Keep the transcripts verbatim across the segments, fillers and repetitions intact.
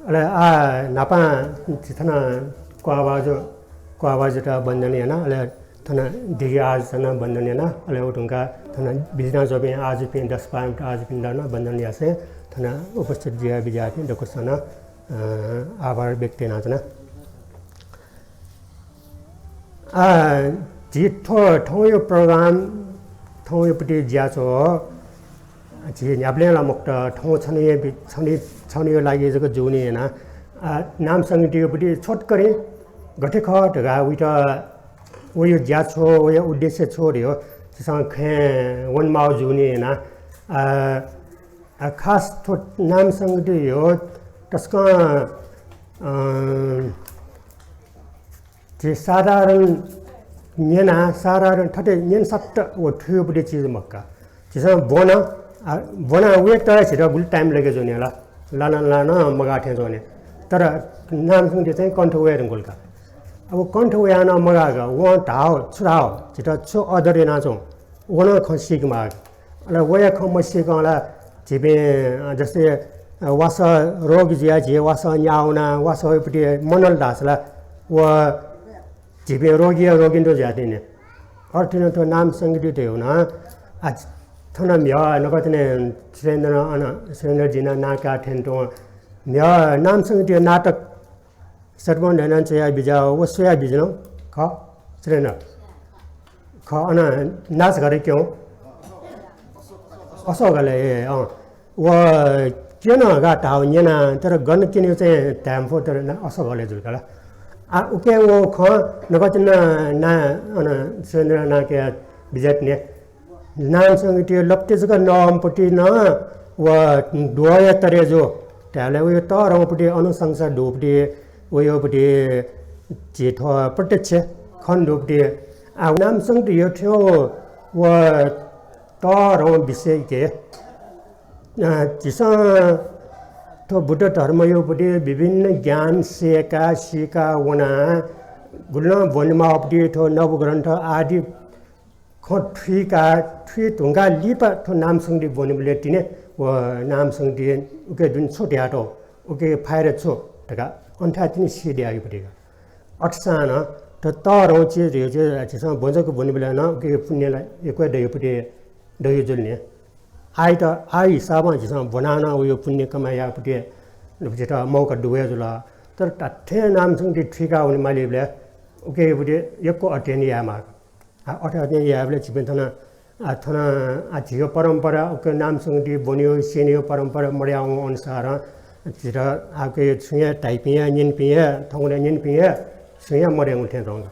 अले आ न्हापां झी थन क्वाःबाजु, क्वाःबाजुत वन्दन याना, अले थन दिघि आजुत नं वन्दन याना, अले व धुंकाः थन बिज्यानाः जूपिं आजुपिं दस बाह्र आजुपिन्त नं वन्दन यासें थन उपस्थित जुया बिज्यापिं दक्वसित नं, अ, आभार व्यक्त यानाच्वना। आ, झी थ्व थौंयो program, थौंयो पति ज्याझ्वः, झी न्ह्याबलें ला मखुत, थौं छन्हुया बि-, छन्हु-, छन्हुया लागि जक जूनि याना। आ, नाम संगीतयो पति छोटकरी गथे खः धकाः वइत, वयो ज्या छु, वयो उद्देश्य छु धयो, झीसं खँय् वनेमाः जूनि याना। आ, आ, खास थ्व नाम संगीतयो तसकं, अ, झी साधारण न्यना, साधारण थथे न्यन सट्ट व थुयो पति चिज मखु का। झीसं ब्वना, आ, ब्वना वये तक झीत गुलि time लगे ज्वने ला। लाना लाना मगाः थें ज्वने। तर नाम संगीत चाहिँ कण्ठ वये धुंकल का। अब कण्ठ वयाः नं मगाः का, वं धाव, छु धाव, झीत छु order यानाच्वं, व नं खँ सीके माः। अले वया खँ मसीकं ला झीपिं, अ, जस्तै, अ, वासः रोगी जुयाः झी वासः न्याः वना, वासःयो पति मनल धाःसा ला व झीपिं रोगीया रोगिन्त जुयाः तिनि। अथे नं थ्व नाम संगीत धयो नं, आ, थन म्हिगः नकतिनि सुरेन्द्र अन, सुरेन्द्रजी नं नां काः थें तुं म्हिगः नाम संगीतयो नाटक सतबन धैनां च्वया बिज्याः व स्वया बिज्यानागु खः, सुरेन्द्र। खः, अन नाच घरे क्यं। अशोक हलय्, ए, अँ। व क्यन धकाः धाव न्यना, तर गन क्यनेगु चाहिँ धाये मफु, तर ना, अशोक हलय् जुल का ला। आ, उके व खँ नकतिनि ना, अन सुरेन्द्र नां कया बिज्यातिनि। नाम संगीतयो लप्ति जक नःम्ह पति नं व द्वहया तरे जू। धायेबलय् वयो तःधंगु पति अनुशंसा दुगु पति, वयो पति झी थ्व प्रत्यक्ष खने दुगु पति। आ, नाम संगीतयो थ्व व तःधंगु विषयके, अ, झीसं थ्व बुद्ध धर्मयो पति विभिन्न ज्ञान सय्‌का, सीका वना, गुलि नं ब्वनेमाःगु पति थ्व नवग्रन्थ आदि खँ थुइका, थुइ धुंकाः लिपा थ्व नाम संगीत ब्वनेबलय् तिनि व नाम संगीत उके दुने छु धयातःगु, उके फाइदा छु धकाः अन्थाय् तिनि सी दयागु पति का। अथेसां नं थ्व तःधंगु चिज धयो चिज झीसं ब्वजक ब्वनेबलय् नं उके पुण्य ला यक्व दयो पति दयो जुल नि। आइत, आः हिसाबं झीसं ब्वनाः नं वयो पुण्य कमाय् यायेगु पति झीत मौका दुबलय् जुल। तर धात्थें नाम संगीत थुइका वने मालीबलय् उके पति यक्व अध्ययन यायेमाः। आ, अथे अध्ययन यायेबलय् झीपिं थन, आ, थन, आ, झीयो परम्परा, उके नाम संगीत ब्वनेयो, स्यनेयो परम्परा मदयावंगु अनुसारं झीत, आ, उके छुं हे धाइपिं हे, न्यनीपिं हे, थौंकन्हय् न्यनीपिं हे, छुं हे मदयेगु थें च्वं का।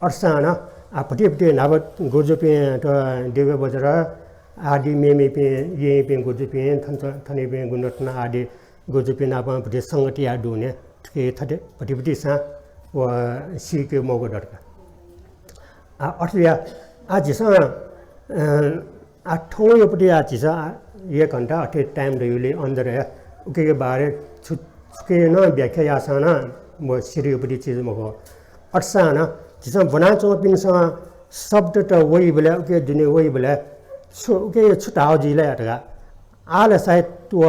अथेसां नं, आ, भति भति न्हापा गुरुजुपिं त दिव्य वज्र आदि मेमेपिं, येँयापिं गुरुजुपिं, थन, थनयापिं गुणरत्न आदि गुरुजुपिं नाप भति संगति याये दुने, थुके थथे भति भतिसां व सीके मौका दत का। आ, अथे या, आ, झीसं, अ, आ, थौंयो पति आ, झीसं, आ, एक घण्टा अथे time दयुले under हे उके बारे छु, छुके नं व्याख्या याःसां नं व सिरियो पति चिज मखु। अथेसां नं झीसं ब्वनाच्वंपिन्सं शब्दत वइबलय्, उके दुने वइबलय् छु, उके छु धाव जुइ ला धकाः। आः ला सायद व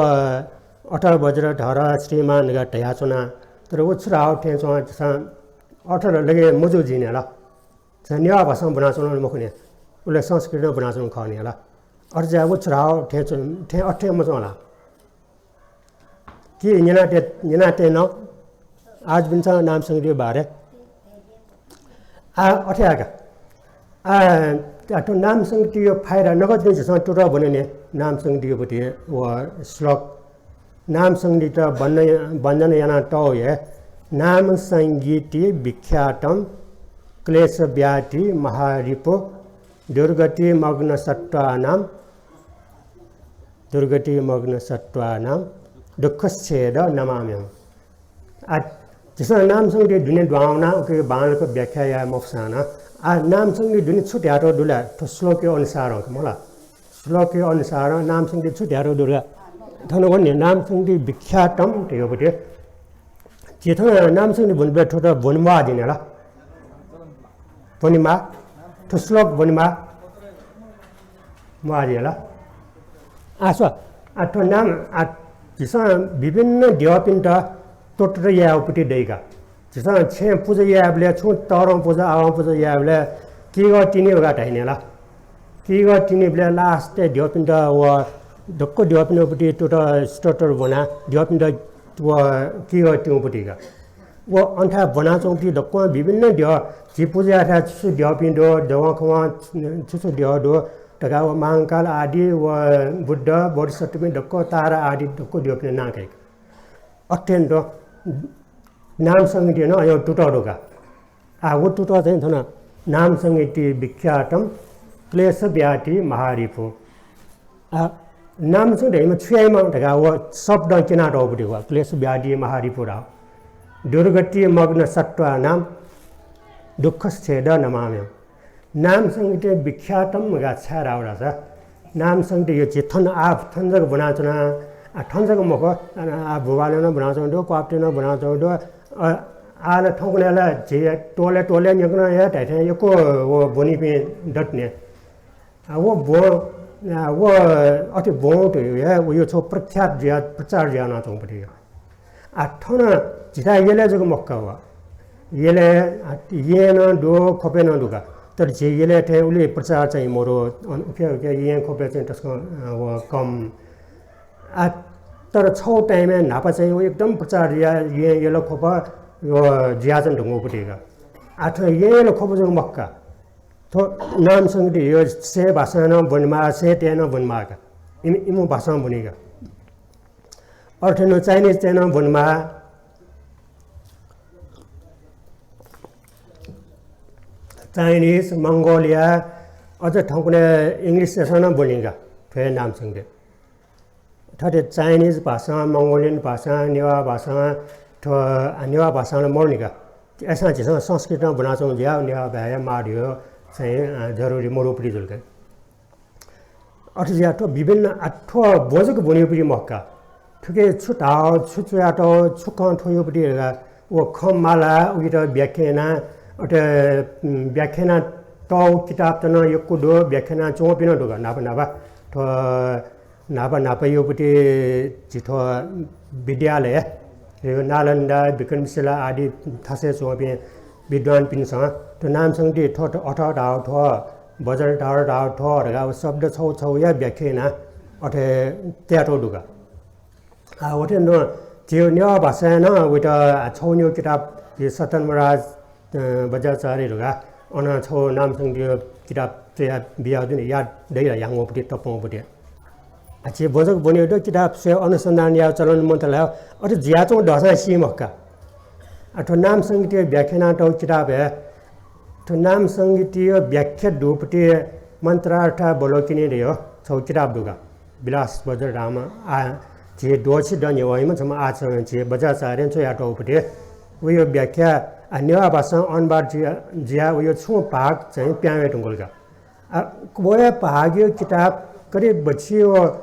अथर्व वज्रधर श्रीमान धकाः धयाच्वना, तर व छु धाव थें च्वं झीसं अर्थ ला लगे मजू जुइ नि ला। झीसं नेवाः भाषां ब्वनाच्वनागु मखु नि, उले संस्कृतं ब्वनाच्वनागु खः नि ला। अथे जुयाः व छु धाव थें च्वं, थें अथे मच्वं ला। कि न्यना ते, न्यना ते नं, आजुपिन्सं नाम संगीतयो बारे। आ, अथे याका। आ, आ, थ्व नाम संगीतयो फाइदा नकतिनि झीसं तुतः ब्वने नि, नाम संगीतयो पति व श्लोक। नाम संगीत वन्दन, वन्दन यानातःगु हे नाम संगीति विख्यातं क्लेश व्याधि महारिपु दुर्गति मग्न सत्त्वानां दुर्गति मग्न सत्त्वानां दुःखच्छेद नमाम्यहम्। आ, झीसं नाम संगीत दुने दुहां वनाः उके बांलाक व्याख्या याये मफुसां नं, आ, नाम संगीत दुने छु धयातःगु दु ला, थ्व श्लोकया अनुसारं का मला। श्लोकया अनुसारं नाम संगीत छु धयातःगु दु ला। थन वने नाम संगीत विख्यातं धयो पति। झी थन नाम संगीत ब्वनेबलय् थ्वत ब्वने म्वाः जुइ नि ला। ब्वने म्वाः, थ्व श्लोक ब्वने म्वाः। म्वाः जुइ ला। आ, स्व, आ, थ्व नाम, आ, झीसं विभिन्न देवापिन्त त्वःतः यायेगु पति दइका। झीसं छेँ पुजा यायेबलय् छुं तःधं पुजा, आवं पुजा यायेबलय् किगः तिनि वगा धाइने ला। किगः तिनिबलय् last-य् द्यःपिन्त व दक्व द्यःपिन्त पति त्वःतः स्तोत्र ब्वना द्यःपिन्त व किगः तिनि पति का। व अन्थाय् ब्वनाच्वंपिं दक्वं विभिन्न द्यः, झी पुजा याःथाय् छु छु द्यःपिं दु, दवंखवं छु छु द्यः दु धकाः व महाकाल आदि व बुद्ध, बोधिसत्वपिं दक्व, तारा आदि दक्व द्यःपिं नां काइक। अथें दु नाम संगीति नं अय् तुतः दु का। आ, व तुतः चाहिँ थन नाम संगीति विख्यातम क्लेश व्याधि महारिपु। आ, नाम संगीति धइम्ह छु याइम्ह धकाः व शब्दं क्यनातःगु दु का। क्लेश व्याधि महारिपु धाः। दुर्गति मग्न सत्त्वानां दुःख छेद नमाम्यहम्। नाम संगीति विख्यातम धकाः छाय् धाःगु धाःसा नाम संगीति यो झी थन आ थन जक ब्वनाच्वना, आ, थन जक मखु, आ, आ, भूभालय् नं ब्वनाच्वंगु दु, क्वापतय् नं ब्वनाच्वंगु दु, अ, आः ला थौंकन्हय् ला झी टोलय् टोलय् न्यंकनं हे धाइथें यक्व व ब्वनीपिं दत नि। आ, व ब्व-, आ, व अथे ब्वंगु हे व यो छगू प्रख्यात जुयाः प्रचार जुयाः वनाच्वंगु पति। आ, थन झीथाय् यलय् जक मखु का व। यलय्, आ, येँय् नं दु, ख्वपय् नं दु का। तर झी यलय् थें उलि प्रचार चाहिँ मरु, अन उखे उखे येँ ख्वपय् चाहिँ तसकं, अ, व कम। आ, तर छगू time-य् न्हापा चाहिँ व एकदम प्रचार जुयाः येँ यल ख्वप व जुयाच्वन धुंकूगु पति का। आ, थ्व येँ यल ख्वप जक मखु का। थ्व नाम संगीति यो सय् भाषां नं ब्वनेमाः, सय् तय् नं ब्वनेमाः का। इमि-, इमिगु भाषां ब्वनी का। अथे नं Chinese-तय् नं ब्वनेमाः। Chinese, Mongolia, अझ थौंकन्हय् English-तय्सं नं ब्वनी का, थ्व हे नाम संगीति। थथे Chinese भाषां, Mongolian भाषां, नेवाः भाषां, थ्व, आ, नेवाः भाषां नं मरु नि का। अय्सां झीसं संस्कृतं ब्वनाच्वंगु जुयाः नेवाः भाय् माः धइगु चाहिँ, अ, जरुरी मरु पति जुल का। अथे जुयाः थ्व विभिन्न, आ, थ्व ब्वँ जक ब्वनीगु पति मखु का। थुके छु धाः, छु च्वयातः, छु खँ थ्व यो पति धकाः व खँ मालाः उइत व्याख्या यानाः, अथे, उम्, व्याख्या यानातःगु किताबत नं यक्व दु, व्याख्या यानाच्वंपिं नं दु का। न्हापा न्हापा थ्व न्हापा न्हापा यो पति झी थ्व विद्यालय, यो नालन्दा, विक्रमशिला आदि थासय् च्वंपिं विद्वानपिन्सं थ्व नाम संगीति थ्व, थ्व अथ धाः थ्व, वज्रधार धाः थ्व धकाः व शब्द छगू छगूया व्याख्या यानाः अथे तयातःगु दु का। आ, अथे नं झी नेवाः भाषाय् नं वइत, आ, छगू निगू किताब झी सतन्मराज अ, बज्राचार्य धकाः अन छगू नाम संगीतिया किताब च्वया बियाः जुन याद दइ ला, ह्याउँगु पति, तप्वंगु पति। आ, झी ब्वँ जक ब्वनीगु दु, किताब स्वये अनुसन्धान यायेगु चलन मन्त ला, अथे जुयाच्वंगु दःसां सी मखु का। आ, थ्व नाम संगीतिया व्याख्या यानातःगु किताब हे, थ्व नाम संगीतिया व्याख्या दुगु पति मन्त्रार्थावलोकिनी धयागु छगू किताब दु का। विलास वज्रधाम, आ, झी द्वःछि दँ न्ह्यवइम्ह छम्ह आचार्य झी बज्राचार्यं च्वयातःगु पति। वयो व्याख्या, आ, नेवाः भाषां अनुवाद जुया, जुयाः वयो छुं भाग चाहिँ पिहां वये धुंकल का। आ, वया भागया किताब करिब बच्छि व, अ,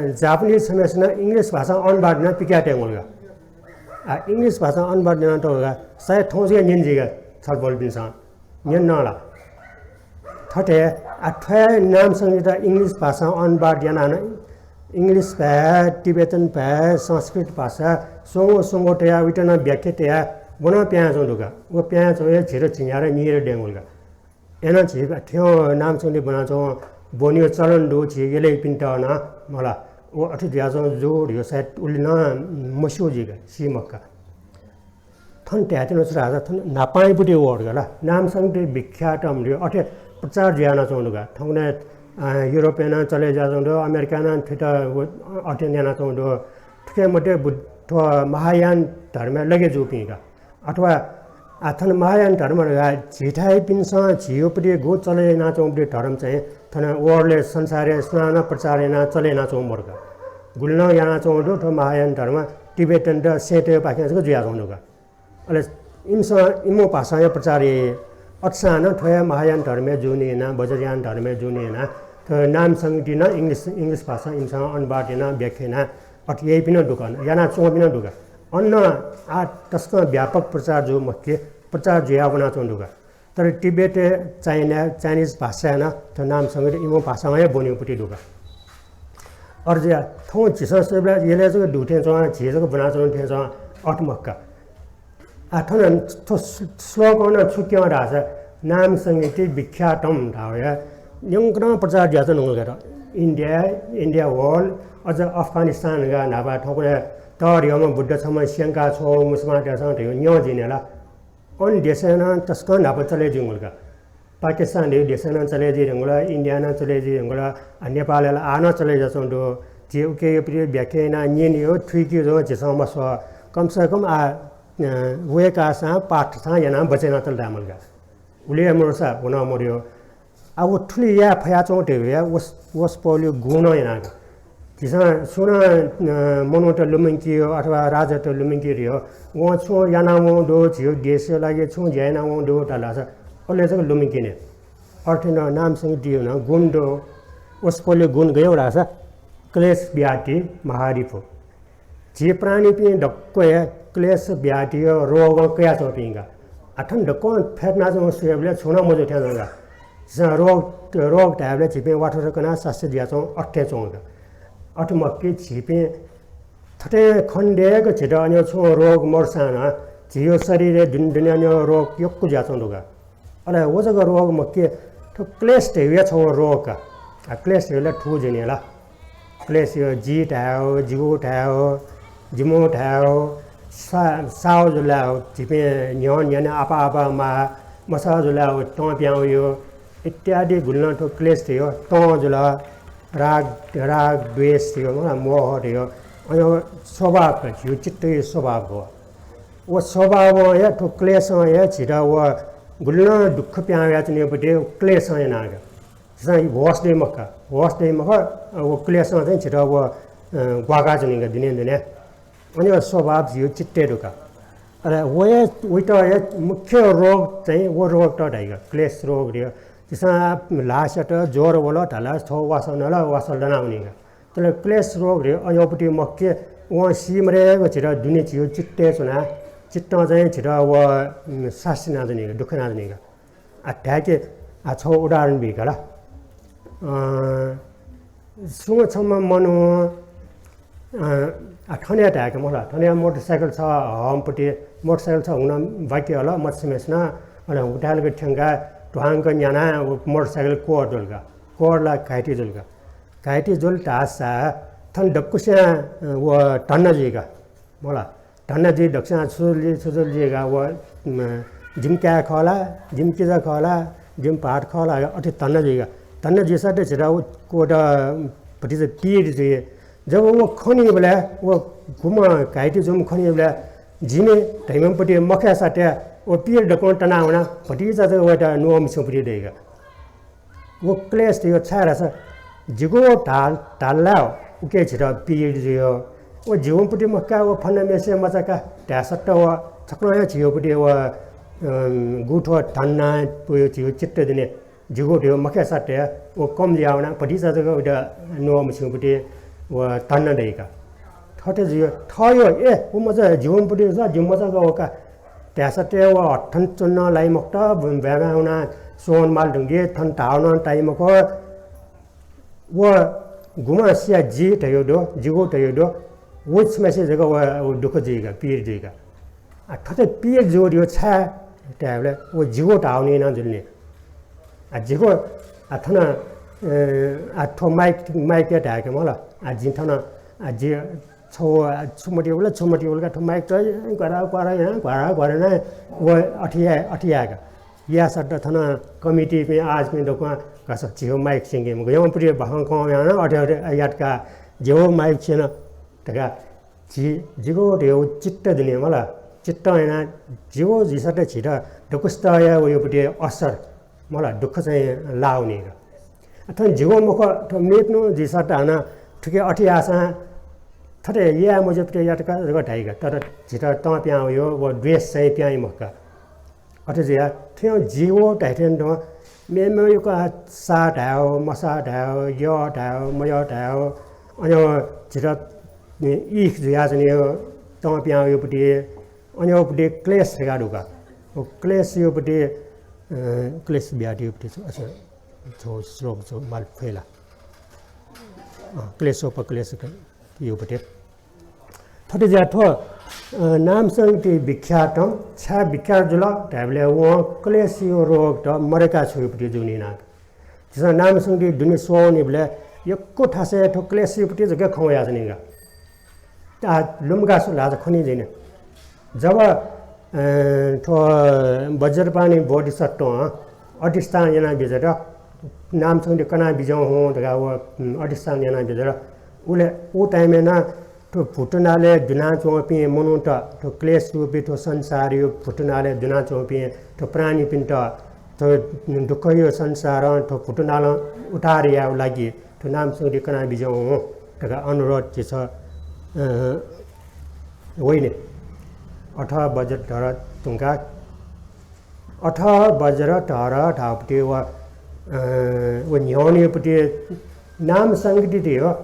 जापानी छम्हय्सिनं English भाषां अनुवाद यानाः पिकयातयेगु का। आ, English भाषां अनुवाद यानातःगु का, सायद थौं जक न्यन जुइ का छलपोलपिन्सं। न्यन नं ला। थथे, आ, थ्व हे नाम संगीत English भाषां अनुवाद यानाः नं English भाय्, Tibetan भाय्, संस्कृत भाषा स्वंगू स्वंगू तयाः उइत नं व्याख्या तयाः व नं पिहां च्वंगु दु का। व पिहां च्वंगु हे झिर झिंन्यादँ नीदँ दयेगु का। अय्नं झी थ्व नाम संगीत ब्वनाच्वंगु ब्वनीगु चलन दु, झी यलय्पिन्त नं मला। व अथे जुयाच्वंगु जू धइगु सायद उलि नं मस्यू जुइ का, सी मखु का। थन धायेत्यनागु छु धाःसा थन न्हापांनिपट्टि word का ला। नाम संगीत विख्यातम धइगु अथे प्रचार जुयाच्वंगु दु का। थौंकन्हय्, अ, युरोपय् नं चले जुयाच्वंगु दु, अमेरिकाय् नं थुइत व अध्ययन यानाच्वंगु दु। थुकिया मध्ये बुद्ध, थ्व महायान धर्मय् लगे जूपिं का। अथवा, आ, थन महायान धर्म धकाः झीथाइपिन्सं झीगुपट्टि गु चले यानाच्वंगुपट्टि धर्म चाहिँ थन world-य्, संसारय् सुनानं प्रचार यानाः चले यानाच्वंगु मदु का। गुलि नं यानाच्वंगु दु, थ्व महायान धर्म तिब्बतयात सेंतय्पाखें जक जुयाच्वंगु दु का। अले इमिसं इमिगु भाषां हे प्रचार याइ। अथेसां नं थ्व हे महायान धर्मय् जूनिं यानाः, वज्रयान धर्मय् जूनिं यानाः थ्व नाम संगीत नं English, English भाषां इमिसं अनुवाद यानाः व्याख्या यानाः अथे याइपिं नं दु का, यानाच्वंपिं नं दु का। अन आः तसकं व्यापक प्रचार जू मखु कि, प्रचार जुयाः वनाच्वंगु दु का। तर तिब्बतय्, चाइनाय्, Chinese भाषाय् नं थ्व नाम संगीत इमिगु भाषां हे ब्वनीगुपट्टि दु का। अथे जुयाः थौं झीसं स्वयेबलय् यलय् जक दु थें च्वं, झी जक ब्वनाच्वंगु थें च्वं, अथे मखु का। आ, थन थ्व श्लोकं नं छु क्यं धाःसा नाम संगीति विख्यातम धाःगु हे न्यंकनं प्रचार जुयाच्वंगु का। इन्डिया, इन्डिया होल, अझ अफगानिस्तान धकाः न्हापा थौंकन्हय् तःधिकःम्ह बुद्ध छम्ह स्यंका छ्वःम्ह मुसलमानतय्सं धयागु न्यं जिं न्यना। अन देशय् नं तसकं न्हापा चले जुइगु का। पाकिस्तान धइगु देशय् नं चले जुइ धुंकल, इन्डियाय् नं चले जुइ धुंकल, आ, नेपालय् ला आः नं चले जुयाच्वंगु दु। झी उकियापट्टि व्याख्या यानाः न्यने यः, थुइके जूगु झीसं मस्वः। कम से कम आ, अ, वय्काःसां पाठ सां यानाः बचय् यानातल धायेमाल का। उलि हे मदुसा व नं मदु। आ, व थुलि याये फयाच्वंगु धइगु हे वस-, वसपोलया गुण नं याना का। झीसं सुं नं, अ, मनूत लुमंकी अथवा राजात लुमंकी रे, वं छुं याना वंगु दु, झीगु देशया लागि छुं ज्या याना वंगु दु धाःसा अले जक लुमंकी नि। अथे नं नाम संगीति नं गुण दु। वसपोलया गुण गय् धाःसा क्लेश व्याधि महारिपु। झी प्राणीपिं दक्व हे क्लेश व्याधि रोगं कयाच्वंपिं का। आ, थन दक्वं फ्यतुनाच्वंगु स्वयेबलय् छुं नं मजू थें च्वं का। झीसं रोग, रोग धायेबलय् झीपिं वाथःसा कनाः सास्ती जुयाच्वं अथे च्वं का। अथे मखु कि झीपिं थथे खनेदय्क झीत अन छुं रोग मदुसां नं झीगु शरीरय् दुने दुने अन रोग यक्व जुयाच्वंगु दु का। अले व जक रोग मखु कि थ्व क्लेश धइगु हे छगू रोग का। आ, क्लेश धइगु ला थुगु जुइ नि ला। क्लेश यो जि धायेगु, जिगु धायेगु, जिमु धायेगु, सा-, साव जुल, झीपिं न्ह्यः न्ह्यःने आपाः आपाः माः, मसः जुल, तं पिहां वइ इत्यादि गुलिं थ्व क्लेश धइगु तं जुल, राग, राग, द्वेष धइगु, मोह धइगु, अन स्वभाव का, झीगु चित्तया स्वभाव का। व स्वभावं हे थ्व क्लेशं हे झीत व गुलिं दुःख पिहां वयाच्वनीगु पति क्लेशं याना का। झीसं होश दइ मखु का, होश दइ मखु, व क्लेशं चाहिँ झीत व, अ, ग्वाकाच्वनी का दुने दुने। अन व स्वभाव झीगु चित्तय् दु का। अले व हे, वइत हे मुख्य रोग चाहिँ व रोगत धाइ का, क्लेश रोग धइगु। झीसं ल्हाः स्यात, ज्वर वल धाःसा थ्व वासः नल, वासः दना वनी का। तर क्लेश रोग धइगु अज्याःगु पति मखु कि वं सी मदय्क झीत दुने झीगु चित्तय् च्वनाः, चित्तं चाहिँ झीत व, उम्, सास्ती यानाच्वनी का, दुःख यानाच्वनी का। आ, धायेके, आ, छगू उदाहरण बी का ला। अ, सुं छम्ह मनू, अ, आ, थन हे धायेके मखु ला, थन हे मोटरसाइकल छ हःम्ह पति, मोटरसाइकल छ हुना बाकी हल, मचाम्हेसिनं अले हुताय्क थ्यंकाः ध्वांक न्यानाः व मोटरसाइकल क्वःर जुल का, क्वःर ला घाइते जुल का। घाइते जुल धाःसा थन दक्वस्यां, अ, व धन्दा जुइ का। मखु ला, धन्दा जुइ दक्वस्यां छु जुल जुइ, छु जुल जुइ का, व, म, जिमि काय् खः ला, जिमि किजा खः ला, जिमि भाःत खः ला, अथे धन्दा जुइ का। धन्दा जुइसाथं झीत व, व त भतिचा पीर जुइ। जब व खनीबलय्, व गुम्ह घाइते जूम्ह खनीबलय् जिमि धइम्ह पति मखय्साथं व पीर दक्वं तना वनाः भतिचा जक वयात नुगः मछिंगु पति दइ का। व क्लेश धइगु छाय् धाःसा जिगु धाल, धाल ला उके झीत पीर जुइ। व जिगु पति मखु का, व फलानाम्हेसिया मचा का धायेसाथं व छकलं हे झीगु पति व, अम, गुगु थ्व धन्दा व झीगु चित्त दुने जिगु धइगु मखय्साथं व कम जुया वनाः भतिचा जक वयात नुगः मछिंगु पति व धन्दा दइ का। थथे जुइ, थः यो, ए, व मचा जिगु पति जुल, जिगु मचा का व का धायेसाथं व हथं च्वने नं लाइ मखुत, ब्वय् ब्वय् वनाः स्वःवनेमाल धुंकी, थन धाःगु नं ताइ मखु। व गुम्हसिया जि धइगु दु, जिगु धइगु दु, व छम्हसिया जक व, व दुःख जुइ का, पीर जुइ का। आ, थथे पीर जूगु धइगु छाय् धायेबलय् व जिगु धाःगु नं याना जुल नि। आ, जिगु, आ, थन, अ, आ, थ्व माइक, माइक हे धायेके मखु ला। आ, जिं थन, आ, जि छगू, आ, छु मतिइ वल, छु मतिइ वल का, थ्व माइक त ग्वारा ग्वारा याना, ग्वारा ग्वारा याना, व अथे याये, अथे याये का। याःसाथं थन कमिटीपिं आजपिं दक्वं का, झीगु माइक स्यंकी मखु, गज्याःम्ह पति बाखं कं याना अथे अथे यात का, झीगु माइक स्यन धकाः झी, जिगु धइगु चित्त दुने मखु ला, चित्तं यानाः जिगु जुइसाथं झीत दक्वसित हे वयागु पति असर मखु ला, दुःख चाहिँ लाः वनी का। थन जिगु मखु, थ्व मेपिनिगु जुइसाथं हानं थुकी अथे याःसां थथे याये मज्यू पति यात का जक धाइ का, तर झीत तं पिहां वइ व द्वेष चाहिँ पिहां वइ मखु का। अथे जुयाः थुयां जिगु धाइथें तुं मेमेगु का, साः धायेगु, मसाः धायेगु, यः धायेगु, मयः धायेगु, अन झीत इख जुयाच्वनीगु, तं पिहां वइगु पति, अन वइगु पति क्लेश धकाः दु का। व क्लेश वइगु पति, अ, क्लेश व्याधि वइगु पति छु, अच्छा, छगू श्लोक छु माल फइ ला। अँ, क्लेशोपक्लेश वइगु पति। थथे जुयाः थ्व अ, नामसंगीति विख्यात, छाय् विख्यात जुल धायेबलय् वं क्लेशया रोगत मदय्का छ्वःगुपति जूनिना। झीसं नामसंगीति दुने स्वःवनीबलय् यक्व थासय् थ्व क्लेशयापति जक खँ वयाच्वनीगु। आ, लुमंकाः स्वल धाःसा खनी जुइनि। जब, अ, थ्व वज्रपाणि बोधिसत्वं अधिष्ठान यानाबिज्यात, नामसंगीति कनाबिज्याहुँ धकाः व, उम्, अधिष्ठान यानाबिज्यात। उले, उ time-य् नं थ्व भूतनालय् दुनाच्वंपिं मनूत, थ्व क्लेशरूपी थ्व संसारया भूतनालय् दुनाच्वंपिं थ्व प्राणीपिन्त थ्व दुःखया संसारं थ्व भूतनालं उद्धार यायेगु लागि थ्व नामसंगीति कनाबिज्याहुँ धकाः अनुरोध झीसं, अ, वइनि। अथ वज्रधर धुंकाः, अथ वज्रधर धाःगुपति व, अ, व न्ह्यःनेपति नामसंगीति धइगु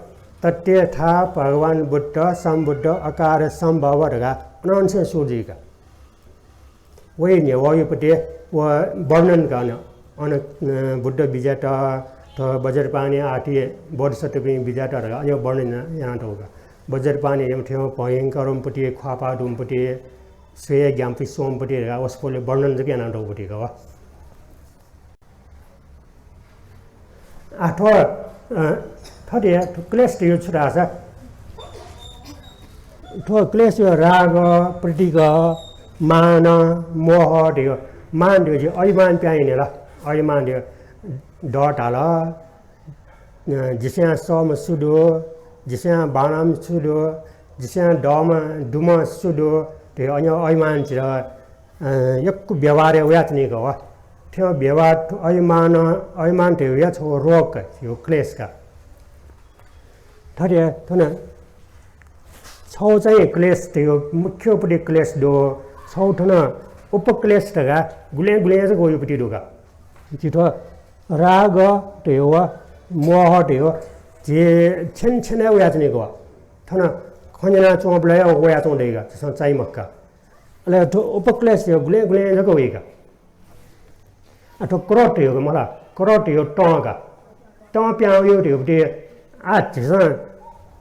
तथ्यथा भगवान बुद्ध सम्बुद्ध अकाल सम्भव धकाः अनंनिसें सुरु जुइगु। वइ न्ह्यवःयापति व वर्णन का अन, अन, अ, बुद्ध बिज्यात, थ्व वज्रपाणि आदि बोधिसत्वपिं बिज्यात धकाः अन वर्णन यानातःगु का। वज्रपाणि यमथें भयंकरम्पति, ख्वाःपाः दुम्पति, स्वये ग्याम्पति स्वम्पति धकाः वसपोलय् वर्णन जक यानातःगुपति का व। आ, थ्व, अ, थथे, थ्व क्लेश धइगु छु धाःसा, थ्व क्लेश धइगु राग, प्रतिघ, मान, मोह धइगु, मान धइगु झी अभिमान प्याहां यनी ला, अभिमान धइगु द धाल, अ, जिस्यां सःम्ह सु दु, जिस्यां बांलाःम्ह सु दु, जिस्यां दःम्ह दुम्ह सु दु धइगु अन अभिमान झीत, अ, यक्व व्यवहारय् वयाच्वनीगु व। थ्व व्यवहार, अभिमान, अभिमान धइगु या छगू रोग का, छगू क्लेश का। थथे थन छगू चाहिँ क्लेश धइगु मुख्यपति क्लेश दु, छगू थन उपक्लेश धकाः गुलें गुलें जक वइपति दु का। झी थ्व राग धइगु व मोह धइगु झी छेन छेनय् वयाच्वनीगु व। थन खँ न्यनाच्वंबलय् हे वयाच्वं दइगु का, झीसं चाइ मखु का। अले थ्व उपक्लेश धइगु गुलें गुलें जक वइगु का। आ, थ्व क्रोध धइगु मला, क्रोध धइगु तं का। तं प्याहां वइगु धइगु पति, आ, झीसं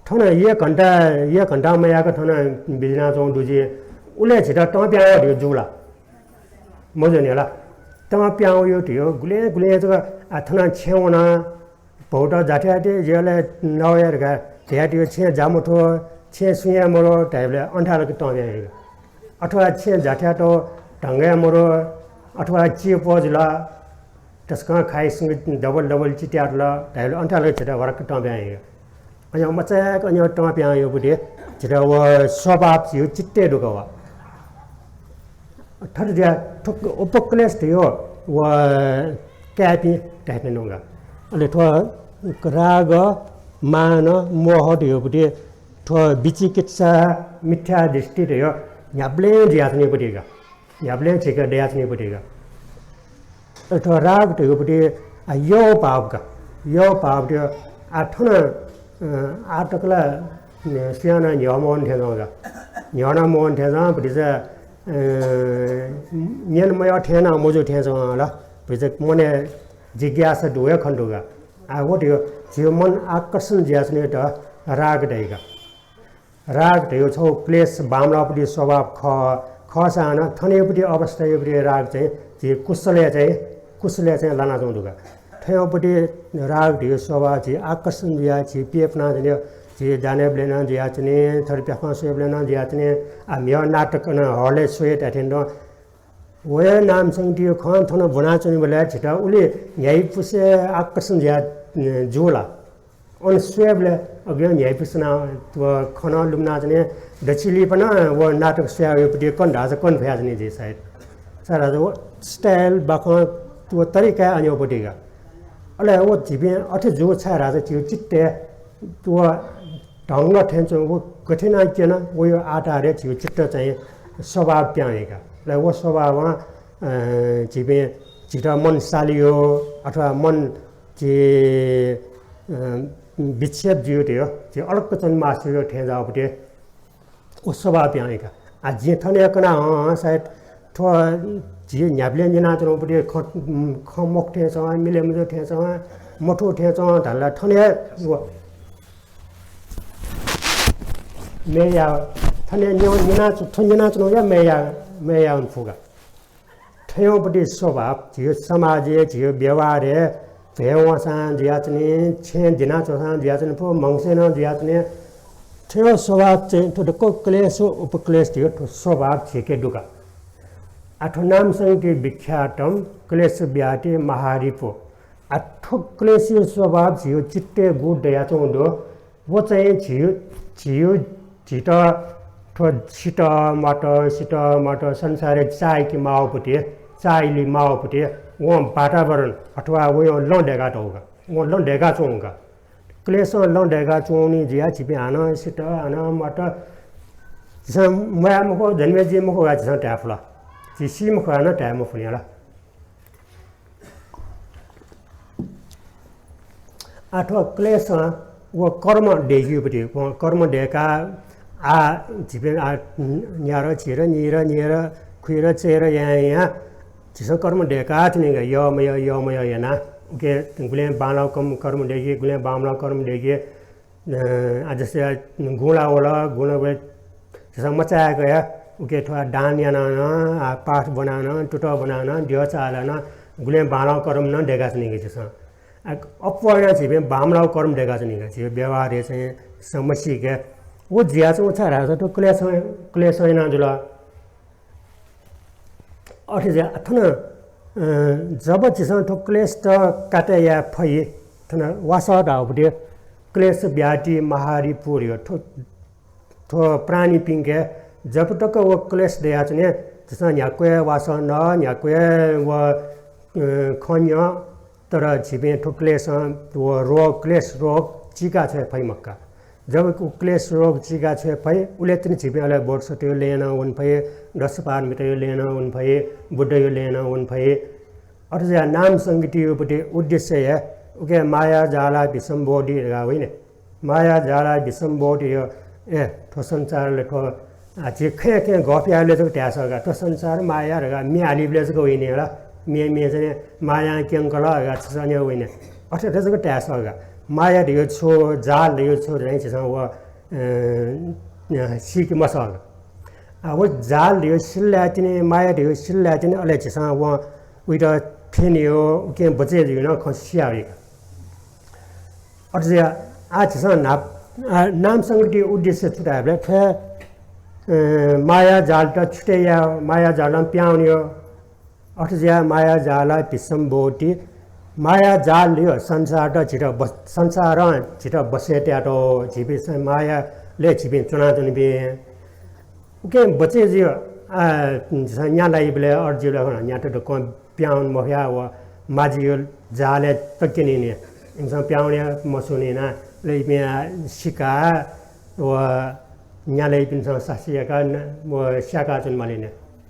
थन एक घण्टा, एक घण्टा मयाक थन बिज्यानाच्वंगु दु जुइ, उले झीत तं प्याहां वइगु धइगु जू ला? मजू नि ला? तं प्याहां वइगु धइगु गुलें गुलें जक, आ, थन छेँय् वना, भौत जाथ्याः ते ज्यालय् नवया धकाः धयातःगु छेँय् जा मथ्व, छेँय् सुं याये मरु धाइबलय् अन थाय् लाक तं प्याहां वइगु। अथवा छेँय् जाथ्याः तौ ढंग याये मरु, अथवा चिपः जुल, तसकं खाइसिं double double चित्यातल धाइबलय् अन थाय् लाक झीत ह्वारक्क तं प्याहां वइगु। अन मचाय्क अन तं प्याहां वइगु पति झीत व स्वभाव झीगु चित्तय् दु का व। थथे जुयाः थ्व उपक्लेश धइगु व काय्पिं धायेत्यनागु का। अले थ्व राग, मान, मोह धइगु पति थ्व विचिकिच्छा, मिथ्या दृष्टि धइगु न्ह्याबलें जुयाच्वनीगु पति का। न्ह्याबलें झीके दयाच्वनीगु पति का। अले थ्व राग धइगु पति, आ, यःगु भाव का। यःगु भाव धइगु, आ, थन, अ, आः तक ला, अ, सुयां नं न्ह्यः मवःनि थें च्वं का। न्ह्यः नं मवःनि थें च्वं, भतिचा, अ, न्यने मयः थें नं मजू थें च्वं ला। भतिचा मनय् जिज्ञासा दु हे खने दु का। आ, व धइगु झीगु मन आकर्षण जुयाच्वनीगु त राग धाइ का। राग धइगु छगू क्लेश बांमलाःपति स्वभाव खः, खःसां नं थनयापति अवस्थायापति राग चाहिँ झी कुशलय् चाहिँ, कुशलय् चाहिँ लानाच्वंगु दु का। थनयापति राग धइगु स्वभाव झी आकर्षण जुयाः झी प्यपुनाच्वनी, झी दानय् ब्लय् नं जुयाच्वनी, थथे प्याखं स्वयेबलय् नं जुयाच्वनी। आ, म्हिगः नाटक नं हलय् स्वये धाये थें तुं व हे नामसंगीतिया खँ थन ब्वनाच्वनीबलय् झीत उलि न्ह्याइपुसे आकर्षण जुया, अ, जू ला? अन स्वयेबलय् अग्यं न्ह्याइपुसे नं व खँ नं लुमनाच्वनी, दच्छि लिपा नं व नाटक स्वयावइपति कन धाःसा कन फयाच्वनी झी सायद। छाय्धाःसा व style बाखं व तरिका हे अन्योपति का। अले व झीपिं अथे जू छाय्धाःसा झीगु चित्तय् व ढंग थें च्वं, व गथे यानाः क्यन, वया आधारय् झीगु चित्त चाहिँ स्वभाव प्याहां वइ का। अले व स्वभावं, अ, झीपिं, झीत मन सालियो अथवा मन झी, अ, विक्षेप जुयो धयो, झी अलग च्वने मास्ति जुयो थें जाःपति व स्वभाव प्याहां वइ का। आ, जिं थन हे कना, हँ, हँ, सायद थ्व झी न्ह्याबलें न्यनाच्वनापति खँ, खँ मखु थें च्वं, मिले मजू थें च्वं, मथू थें च्वं धाल ला थन हे व मेया थन न्यं-, न्यनाच्व-, थ्व न्यनाच्वनागु या मय् याः, मय् याः वने फु का। थ्वयागुपट्टि स्वभाव, झीगु समाजय्, झीगु व्यवहारय्, भ्वय् वंसां जुयाच्वनी, छेँय् दिनाच्वंसां जुयाच्वनी, फु मंगसय् नं जुयाच्वनी। थ्वयागु स्वभाव चाहिँ थ्व दक्व क्लेश व उपक्लेश धइगु थ्व स्वभाव झीके दु का। आ, थ्व नाम संगीति विख्यातं क्लेश व्याधि महारिपु। आ, थ्व क्लेशया स्वभाव झीगु चित्तय् गु दयाच्वंगु दु, व चाहिँ झीगु, झीगु, झीत थ्व सित म्वात, सित म्वात संसारय् चाःहिके माःगुपट्टि, चाःहिले माःगुपट्टि वं वातावरण अथवा वं लँ दय्कातःगु का, वं लँ दय्काच्वंगु का। क्लेशं लँ दय्काच्वंगुलिं जुयाः झीपिं हानं सित, हानं म्वात, झीसं म्वाये मखु, जन्मे जुइ मखु धकाः झीसं धाये फु ला? झी सी मखु हानं धाये मफु नि ला? आ, थ्व क्लेशं व कर्म दय्केगुपट्टि, व कर्म दय्काः आ झीपिं आ न्यार, झिर, निर, निर, खुइर, चय्र यायां यायां झीसं कर्म दय्काच्वनी का, यः मयः, यः मयः यानाः। उके गुलें बांलाःगु कर्म, कर्म दय्के, गुलें बांमलाःगु कर्म दय्के, अ, आ, जस्तै आ, गुंला वल, गुंला वल, झीसं मचाय्क हे उके थ्व दान यानाः नं, आ, पाठ ब्वनाः नं, तुतः ब्वनाः नं, द्यः चाःहिलाः नं, गुलें बांलाःगु कर्म नं दय्काच्वनी का झीसं। आ, अप्वः यानाः झीपिं बांमलाःगु कर्म दय्काच्वनी का, झीगु व्यवहारय् चाहिँ झीसं मसीके। व जुयाच्वंगु छाय् धाःसा थ्व क्लेशं, क्लेशं यानाः जुल। अथे जुयाः थन, अ, जब झीसं थ्व क्लेशत काटे याये फइ, थन वासः धाःगुपट्टि क्लेश व्याधि महारिपु धइगु थ्व, थ्व प्राणीपिंके जब तक व क्लेश दयाच्वनी, झीसं न्ह्याक्व हे वासः नः, न्ह्याक्व हे व, अ, खँ न्यँ, तर झीपिं थ्व क्लेशं व रोग, क्लेश रोग चीका छ्वये फइ मखु का। जब उ क्लेश रोग चीका छ्वये फइ, उले तिनि झीपिं अले बोधिसत्वया लँय् नं वने फइ, दशपारमिताया लँय् नं वने फइ, बुद्धया लँय् नं वने फइ। अथे जुयाः नाम संगीतियागुपट्टि उद्देश्य हे उके मायाजालाभिसम्बोधि धकाः वइ नि। मायाजालाभिसम्बोधि, ए, थ्व संसारले थ्व आ, झी खँय् खँय् गफ यायेबलय् जक धाये सः का, थ्व संसार माया धकाः म्ये हालीबलय् जक वइ नि ला। म्ये, म्ये चाहिँ मायां क्यंकल धकाः छसः न्ह्यः वइ नि। अथे, अथे जक धाये सः का। माया धइगु छु, जाल धइगु छु धइगु झीसं व, अ, अ, सीके मसः का। आ, व जाल धइगु सिल धाये तिनि, माया धइगु सिल धाये तिनि, अले झीसं व उइत फ्यनेगु, उकिं बचय् जुइगु नं खँ सिया वइ का। अथे जुयाः आः झीसं न्हाप-, आ, नाम संगीतिया उद्देश्य छु धायेबलय् थ्व, अ, मायाजालत छुटे यायेगु, मायाजालं पिहां वनेगु। अथे जुयाः मायाजालाभिसम्बोधि, मायाजालं संसारत झीत बस-, संसारं झीत बचय् तयातःगु, झीपिं मायालय् झीपिं च्वनाच्वनीपिं। उकिं बचय् जुइ, आ, झीसं न्या लाइबलय्, अथे जुइबलय् खन न्यात दक्वं पिहां वने मफया, व माजिया जालय् तक्यनी नि। इमिसं पिहां वने मस्यूनि ना, अले इपिं सिकाः व न्या लाइपिन्सं सास्ती याकाः न-, व स्याकाच्वने माली नि।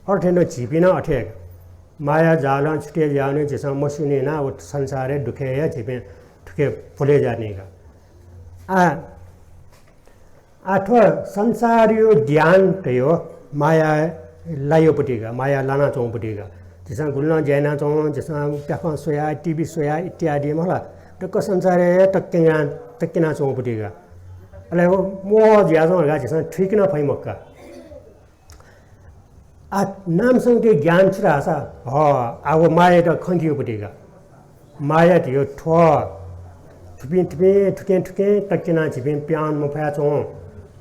अथे नं झीपिं नं अथे हे का। मायाजालं छुटे जुयावनी, झीसं मस्यूनि ना, व संसारय् दुःखय् हे झीपिं थुखे भुले जुयाच्वनी का। आ, आ, थ्व संसारया ज्ञान धयो माया लायोपट्टि का, माया लानाच्वंपट्टि का। झीसं गुलिं ज्या यानाच्वं, झीसं प्याखं स्वया, टिभी स्वया इत्यादि मला। दक्व संसारय् तक्यना, तक्यनाच्वंपट्टि का। अले व मोह जुयाच्वं धकाः झीसं थुइके नं फइ मखु का। आ, नाम संगीतिया ज्ञान छु धाःसा, ह, आ, व मायायात खँ ल्यूपट्टि का। माया धयो थ्व, थुपिं, थुपिं, थुकें, थुकें तक्यनाः झीपिं पिहां वने मफयाच्वं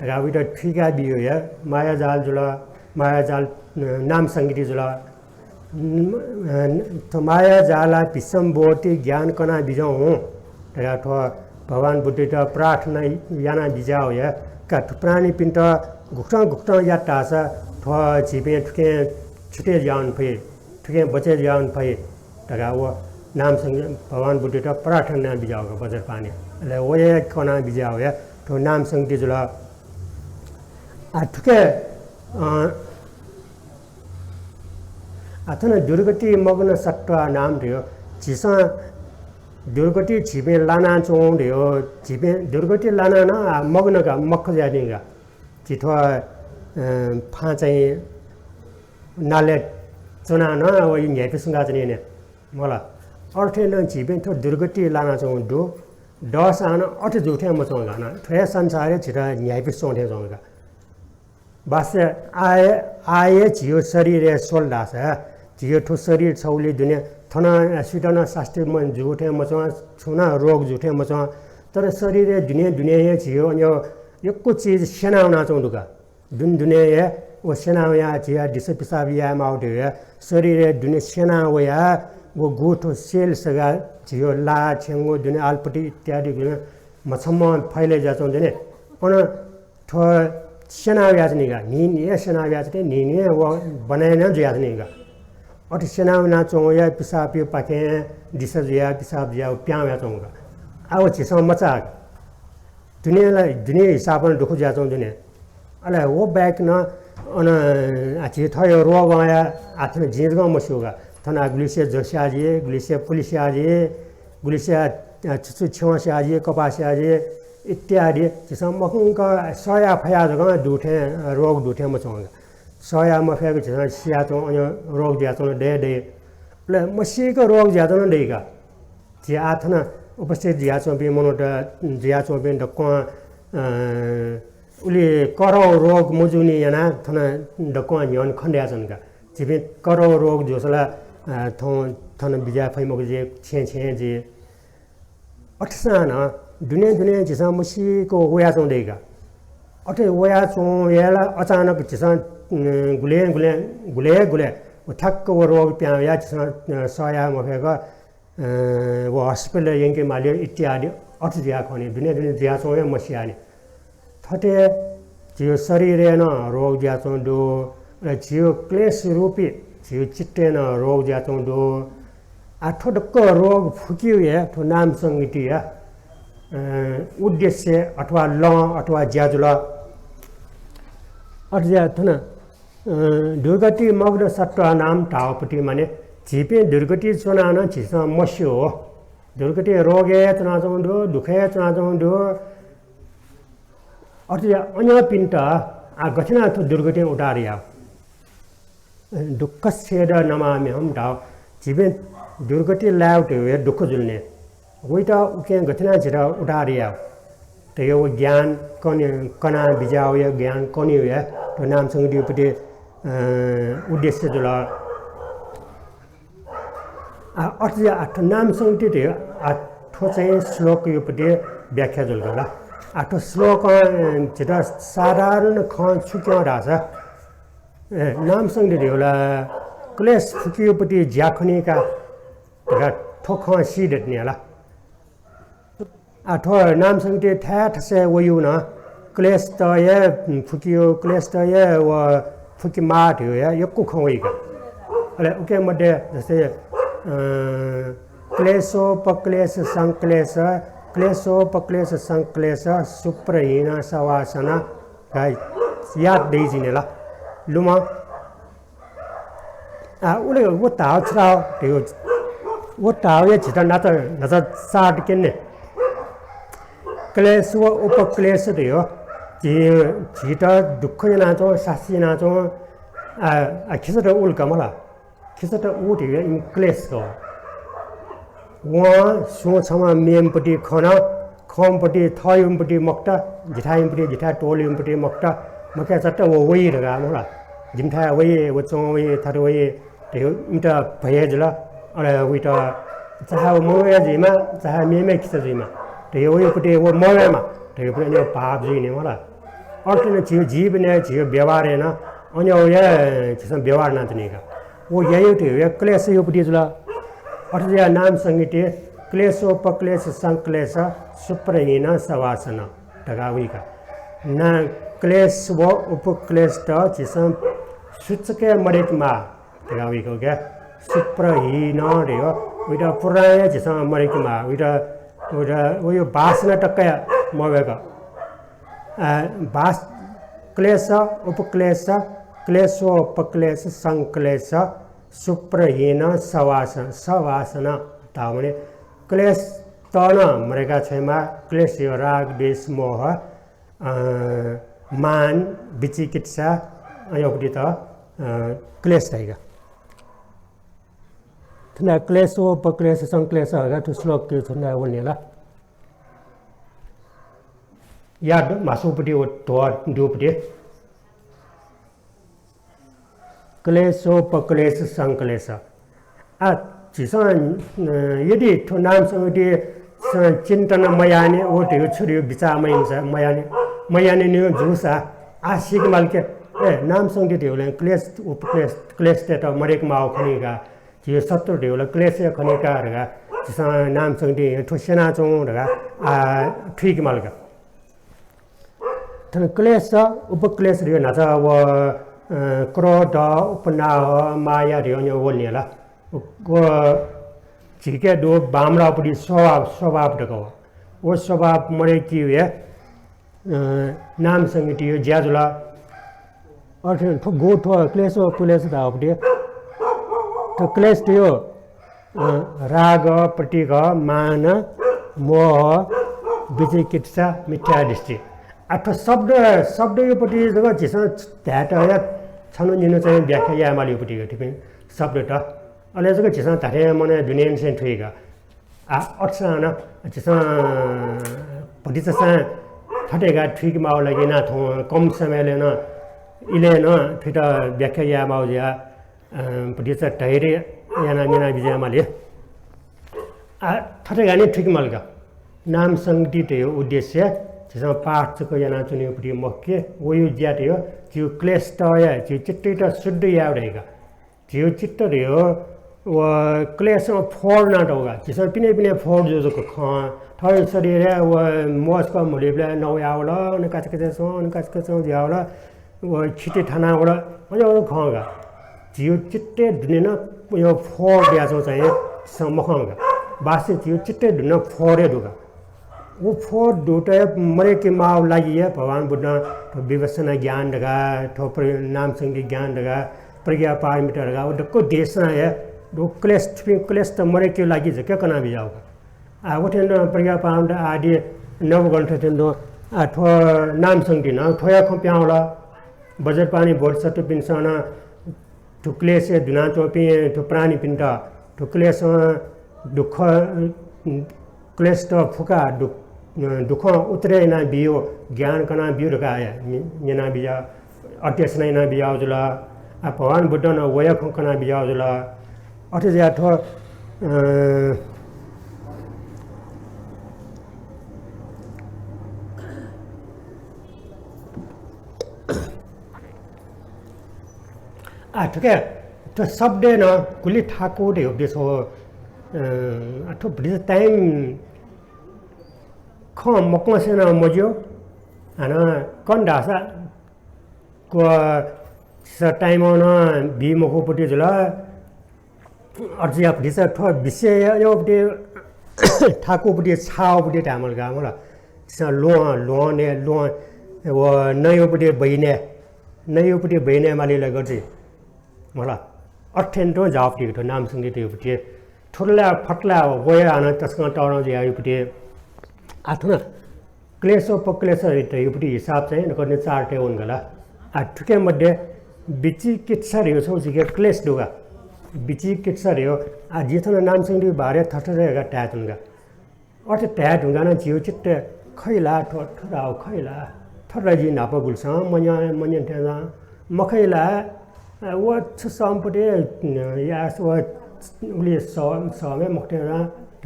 धकाः उइत थुइका बियो हे मायाजाल जुल, मायाजाल, अ, नाम संगीति जुल। न-, अ, थ्व मायाजालाभिसम्बोधि ज्ञान कना बिज्याहुँ धकाः थ्व भगवान बुद्धयात प्रार्थना याना बिज्याहुँ हे का। थ्व प्राणीपिन्त गुकथं गुकथं यात धाःसा थ्व झीपिं थुकें छुटे जुयावने फइ, थुकें बचय् जुयावने फइ धकाः व नाम संगीति भगवान बुद्धयात प्रार्थना याना बिज्याहुँ का वज्रपाणि। अले व हे कना बिज्याहुँ हे थ्व नाम संगीति जुल। आ, थुके, अ, आ, थन दुर्गति मग्न सत्त्वानां धयो, झीसं दुर्गति झीपिं लानाच्वं धयो, झीपिं दुर्गति लानाः नं, आ, मग्न का, मग्न जुयाच्वनी का। झी थ्व, अ, फाँ चाहिँ नालय् च्वनाः नं व न्ह्याइपुसे च्वंकाच्वनी नि। मला, अथे नं झीपिं थ्व दुर्गति लानाच्वंगु दु। दःसां नं अथे जू थें मच्वं का, थ्व हे संसारय् झीत न्ह्याइपुसे च्वं थें च्वं का। बासे आय, आय झियो शरीरय् स्वल धाःसा, झियो थ्व शरीर छगुलिइ दुने थन सुइत नं सास्ती मन जू थें मच्वं, छुं नं रोग जू थें मच्वं। तर शरीरय् दुने दुने हे झियो अन्य यक्व चिज स्यना वनाच्वं दु का। दुने दुने हे व स्यना वया झिया दिसा पिसाब याये माउ धयो हे शरीरय् दुने स्यना वया व गु थ्व सेल सगा झियो ला, छेंगु दुने आलपति इत्यादि गुने मछम्म फैले जुयाच्वं दुने। अन थ्व स्यना वयाच्वनी का, न्हिं न्हिं स्यना वयाच्वनी, न्हिं न्हिं व बनाय् नं जुयाच्वनी का। अथे स्यना वनाच्वंगु या पिसाबया पाखें दिसा जुया, पिसाब जुया, व प्यां वयाच्वंगु का। आ, व झीसं मचाः का। दुने ला, दुने हिसाबं दुःख जुयाच्वं दुने। अले व बाहेक नं अन, आ, झी थःयो रोगं या, आ, थन जिं जकं मस्यू का। थन गुलिसे ज्वस्याः जुइ, गुलिसे पुलिस्याः जुइ, गुलिसे, अ, छु छु छ्यंस्याः जुइ, कपास्याः जुइ इत्यादि झीसं मखंक सया फया जकं दु थें, रोग दु थें मच्वं का। सया मफयेक झीसं सियाच्वं, अन रोग जुयाच्वं दये दइ। अले मसीक रोग जुयाच्वं दइ का। झी आः थन उपस्थित जुयाच्वंपिं मनूत जुयाच्वंपिं दक्वं, अ, उलि करौ रोग मजूनि यानाः थन दक्वं न्ह्यःने खँ दयाच्वन का। झीपिं करौ रोग जूसा ला, अ, थौं थन बिज्याये फइ मखु जुइ, छेँ छेँ जुइ। अथेसां नं दुने दुने झीसं मसीक वयाच्वं दइ का। अथे वयाच्वं हे ला अचानक झीसं, अ, गुलें गुलें, गुलें गुलें व ठ्याक्क व रोग प्यां वया झीसं, अ, सया मफयेक अ, व हस्पिटल यंके माली इत्यादि अथे जुया खनी, दुने दुने जुयाच्वं हे मसियानि। थथे झियो शरीरय् नं रोग जुयाच्वं दु, अले झियो क्लेश रूपी झियो चित्तय् नं रोग जुयाच्वं दु। आ, थ्व दक्व रोग फुकियो हे थ्व नाम संगीतिया, अ, उद्देश्य अथवा लँ अथवा ज्या जुल। अथे जुया थन अ, दुर्गति मग्न सत्त्वानां धाःगुपति माने झीपिं दुर्गति च्वनाः नं झीसं मस्यू। दुर्गति रोगय् च्वनाच्वं दु, दुःखय् च्वनाच्वं दु। अथे अन्यपिन्त आ गथे यानाः थ्व दुर्गतिं उद्धार याः? दुःखच्छेदं नमाम्यहं धाः। झीपिं दुर्गति लायेगु धइगु हे दुःख जुल नि। वइत उकिं गथे यानाः झीत उद्धार याः? धइगु ज्ञान कने, कना बिज्याः वया ज्ञान कने वया थ्व नाम संगीतियोपति, अ, उद्देश्य जुल। आ, अथे आ थ्व नाम संगीति धइगु आ थ्व चाहिँ श्लोकयोपति व्याख्या जुल का ला। आ थ्व श्लोकं, अ, झीत साधारण खँ छु क्यं धाःसा, ए, नाम संगीति धइगु ला क्लेश फुकियोपति ज्या खनी का धकाः थ्व खँ सी दत नि ला। आ, थ्व नाम संगीति थाय् थासय् वइगु नं क्लेशत हे फुकियो, क्लेशत हे व फुके माः धइगु हे यक्व खँ वइ का। अले उके मध्ये जस्तै, अ, क्लेशोपक्लेश संक्लेश, क्लेशोपक्लेश संक्लेश, सुप्रहीन सवासन, गाइ याद दइ जिने ला। लुमं आ, उले व धाव छ्राव धयो। व धाव या झीत नाचा, नाचा चार्ट केन्ने। क्लेश व उपक्लेश धयो। झी, झीत दुःख यानाच्वं, शास्ति यानाच्वं, आ, आ, खिसत उल का मला। खिसत उ धयो इम क्लेश का। वं सुं छम्ह मेम्हपति खन, खंपति थःयुम्हपति मखुत, जिथायुम्हपति, जिथाय् त्वःलुम्हपति मखुत, मखय् चट्ट व वइ धकाः मला। जिमिथाय् वइ, व च्वं वइ, थथे वइ, धयो इमित भय जुल। अले वइत चाहे व मनू हे जुइमा, चाहे मेम्ह खिसा जुइमा, धयो वयोपति व मवयेमा, धयोपति अन्य भाव जुइ नि मला। अथे नं झियो जीवनय् झियो व्यवहारय् नं अन्य हे झीसं व्यवहार यानाच्वनी का। व यायो धयो क्लेशयोपति जुल। अथे जुया नाम संगीति क्लेशोपक्लेश संक्लेश सुप्रहीन सवासन धकाः वइ का। ना क्लेश व उपक्लेशत झीसं सुचुकय् मदय्केमाः धकाः वइ का। सुप्रहीन धयो, वइत पुरां हे झीसं मदय्केमाः, वइत, वइत, वयो वासना तक हे मवय्क। आ, वास-, क्लेश, उपक्लेश, क्लेशोपक्लेश, संक्लेश, सुप्रहीन, सवास-, सवासन धाःगु माने क्लेशत नं मदय्का छ्वयेमाः, क्लेशयो राग, द्वेष, मोह, अ, मान, विचिकित्सा, अयंपतित, अ, क्लेश धाइ का। थन क्लेशोपक्लेश संक्लेश धकाः थ्व श्लोक के थन वने ला। या द-, म्हासुपति व ध्व दुपति। क्लेशोपक्लेश संक्लेश। आ, झीसं, अ, यदि थ्व नाम संगीति स-, चिन्तन मयाने, व धयो छु धयो बिचाः मयाने, मयाने, मयाने नि जूसा, आ सीके माल के, ए, नाम संगीति धयो ला क्लेश, उपक्लेश, क्लेश तयेत मदयेके माःगु खनी का, झीयो शत्रु धयो ला क्लेश खनी का धकाः झीसं नाम संगीति थ्व स्यनाच्वं धकाः, आ, थुइके माल का। थन क्लेश, उपक्लेश धयो न्हाचा व, अ, क्रोध, उपनाह, माया धयो न्ह्यः वल ला। व झीके दु बांमलाःपट्टि स्वभाव, स्वभाव धकाः व। व स्वभाव मदय्‌केगु हे, अ, नाम संगीतियो ज्या जुल। अथे थ्व गु थ्व क्लेश, उपक्लेश धाःपट्टि। थ्व क्लेश धयो अ, राग, प्रतिघ, मान, मोह, विचिकित्सा, मिथ्यादृष्टि। आ, थ्व शब्द, शब्दयोपट्टि जक झीसं धायेत या छन्हु निन्हु चाहिँ व्याख्या याये मालीपट्टि का थुपिं शब्दत। अले जक झीसं धात्थें मनय् दुनेनिसें थुइका। आ, अथेसां नं झीसं भतिचासां थथे का थुइके माःगु लागि नं थौं कम समयलय् नं इलय् नं थुइत व्याख्या याये माःगु जुया। अ, भतिचा धैर्य यानाः न्यनाबिज्याये माली। आ, थथे गाने थुइके माल का। नाम संगीति धयो उद्देश्य झीसं पाठ जक यानाच्वनेगुपट्टि मखु के, वयो ज्या धयो झीयो क्लेशत या, झीयो चित्तत शुद्ध याये धइका। झीयो चित्त धयो व क्लेशं फोहोर यानातःगु का। झीसं पिने पिने फोहोर जू जक खं। थः शरीरय् व मस्क म्हलिबलय् नौ यावल, न काचकाच च्वं, न काचकाच च्वं जुयावल। व खिति थानावल, अज्याःगु खं का। झीयो चित्तय् दुने नं यो फोहोर दयाच्वं चाहिँ झीसं मखं का। वास्तविक झीयो चित्तय् दुने फोहोर हे दु का। व फोहोर दुत मदय्‌के माःगु लागि हे भगवान बुद्धं थ्व विपश्यना ज्ञान धकाः, थ्व प्र-, नाम संगीति ज्ञान धकाः, प्रज्ञा पारमिता धकाः व दक्व देशना हे व क्लेश, थुपिं क्लेशत मदय्‌केगु लागि जक कनाबिज्याःगु का। आ, व थें तुं प्रज्ञा पारमिता आदि नव ग्रन्थ थें तुं, आ, थ्व नाम संगीति नं थ्वया खँ पिहां वल। वज्रपाणि बोधिसत्वपिन्सं नं थ्व क्लेशय् दुनाच्वंपिं थ्व प्राणीपिन्त थ्व क्लेशं दुःख, क्लेशत फुकाः दु-, दुःखं उत्तरे यानाबियो, ज्ञान कनाबियो धकाः न्य-, न्यनाबिया। अध्ययन यानाबियाः जुल। आ, भगवान बुद्धं नं वया खँ कनाबियाः जुल। अथे जुयाः थ्व, अ, आ, थुके थ्व शब्दय् नं गुलि थाकु धयो देश हो। अ, आ, थ्व भतिचा time खँ मकंसे नं मज्यू। हानं कन धाःसा क्व स time नं बी मखुपट्टि जुल। अझ या भतिचा थ्व विषय यापट्टि थाकुपट्टि छाःपट्टि धायेमाल का मला। स ल्वहं, ल्वहं नये, ल्वहं व नयोपट्टि बहिने, नयोपट्टि बहिने माली लगर्जी। मला। अथें तुं जावपट्टि थ्व नाम संगीतियोपट्टि। थुरला फतला वया हानं तसकं तःधं जुयायोपट्टि। आ थन क्लेशोपक्लेश धयोपट्टि हिसाब चाहिँ नकतिनि चार तय् वंगु ला। आ, थुके मध्ये विचिकित्सा धयो छगू झीके क्लेश दु का। विचिकित्सा धयो, आ, जिं थन नाम संगीति बारे थथे धयाः धाये धुंका। अथे धाये धुंकाः नं झीयो चित्त खइ ला, थ्व, थ्व धाःगु खइ ला, थ्व ला जिं न्हापा गुलिसं मन्यं, मन्यं थें ला, मखइ ला, आ, व छु सम्पत्ति, आ, या, व उलि स-, समय् मखु थें ला,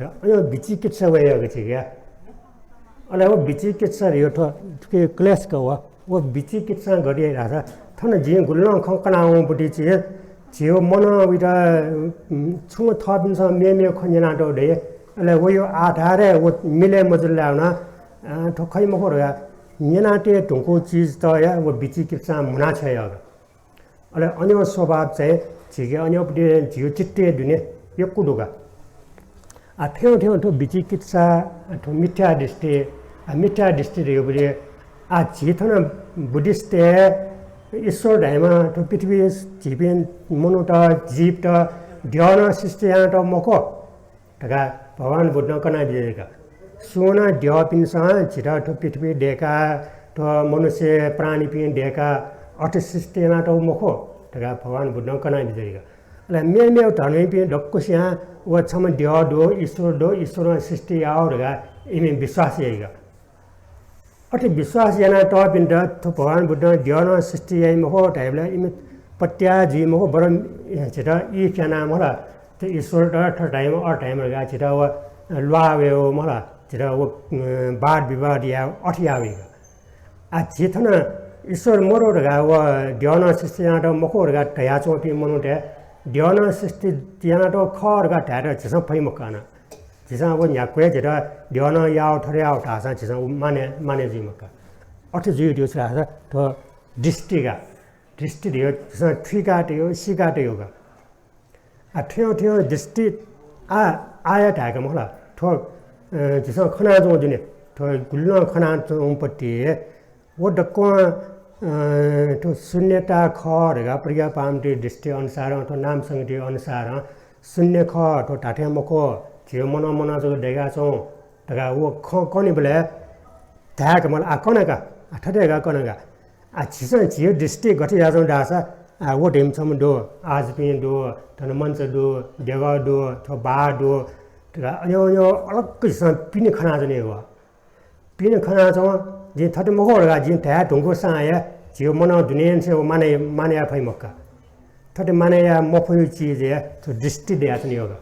अन विचिकित्सा वयेगु झीके। अले व विचिकित्सा धयो थ्व, थुके क्लेश का व। व विचिकित्सां गथे याइ धाःसा, थन जिं गुलि नं खँ कनावंपट्टि झी, झीयो मनं वइत, उम्, छुं थःपिन्सं मेमेगु खँ न्यनातःगु दइ। अले वयो आधारय् व मिलय् मजुल धाःसा, अ, थ्व खइ मखु धकाः न्यनातये धुंकूगु चिजत हे व विचिकित्सां म्हुना छ्वयेगु। अले अन्यो स्वभाव चाहिँ झीके अन्योपट्टि झीयो चित्तय् दुने यक्व दु का। आ, थें थें थ्व विचिकित्सा, आ, थ्व मिथ्या दृष्टि, आ, मिथ्या दृष्टि धयोपट्टि, आ, झी थन बुद्धिस्टय् ईश्वर धायेमा थ्व पृथ्वीइ झीपिं मनूत, जीवत, द्यः नं सृष्टि यानातःगु मखु धकाः भगवान बुद्धं कनाबिज्याइगु का। सुं नं द्यःपिन्सं झीत थ्व पृथ्वी दय्काः, थ्व मनुष्य प्राणीपिं दय्काः अथे सृष्टि यानातःगु मखु धकाः भगवान बुद्धं कनाबिज्याइगु का। अले मेमेगु धर्मीपिं दक्वसियां व छम्ह द्यः दु, ईश्वर दु, ईश्वरं सृष्टि याःगु धकाः इमि विश्वास याइगु का। अथे विश्वास यानातःपिन्त थ्व भगवान बुद्धं द्यः नं सृष्टि याइ मखु धाइबलय् इमि पत्याः जुइ मखु, बरु झीत ई प्यानाः मला, त ईश्वरत थ्व धाइम्ह, अ धाइम्ह धकाः झीत व ल्वाः वयेगु मला, झीत व, अ, वाद विवाद याये अथे याः वइगु। आ, झी थन ईश्वर मदु धकाः व द्यःनं सृष्टि यानातःगु मखु धकाः धयाच्वंपिं मनूतय् द्यःनं सृष्टि यानातःगु खः धकाः धायेत झीसं फइ मखु का। झीसं व न्ह्याक्व हे झीत द्यःनं याः, थथे याः धाःसां झीसं व माने, माने जुइ मखु का। अथे जुइ धइगु छु धाःसा थ्व दृष्टि का। दृष्टि धइगु झीसं थुइका तयेगु, सीका तयेगु का। आ, थ्व, थ्व दृष्टि आ, आया धायेका मखु ला। थ्व, अ, झीसं खनाच्वंगु दुने, थ्व गुलिनं खनाच्वंगु पति, व दक्वं, अ, थ्व शून्यता खः धकाः प्रज्ञापारमिताया दृष्टि अनुसारं, थ्व नामसंगीति अनुसारं शून्य खः, थ्व धात्थें मखु, झीगु मनं मनं जक दय्काच्वं धकाः व खँ कनीबलय् धायेका मखु ला, आ, कना का, आ, थथे धकाः कना का। आ, झीसं झीगु दृष्टि गथे यानाच्वं धाःसा, आ, व धइम्ह छम्ह दु, आजपिं दु, थन मञ्च दु, देगः दु, थ्व बाः दु, थ्व अज्याःगु अज्याःगु अलग झीसं पिने खनाच्वनीगु। पिने खनाच्वं, जिं थथे मखु धकाः जिं धाये धुंकूसां हे झीगु मनं दुनेंनिसें व माने, माने याये फइ मखु का। थथे माने याये मफइगु चिजय् थ्व दृष्टि दयाच्वनीगु का।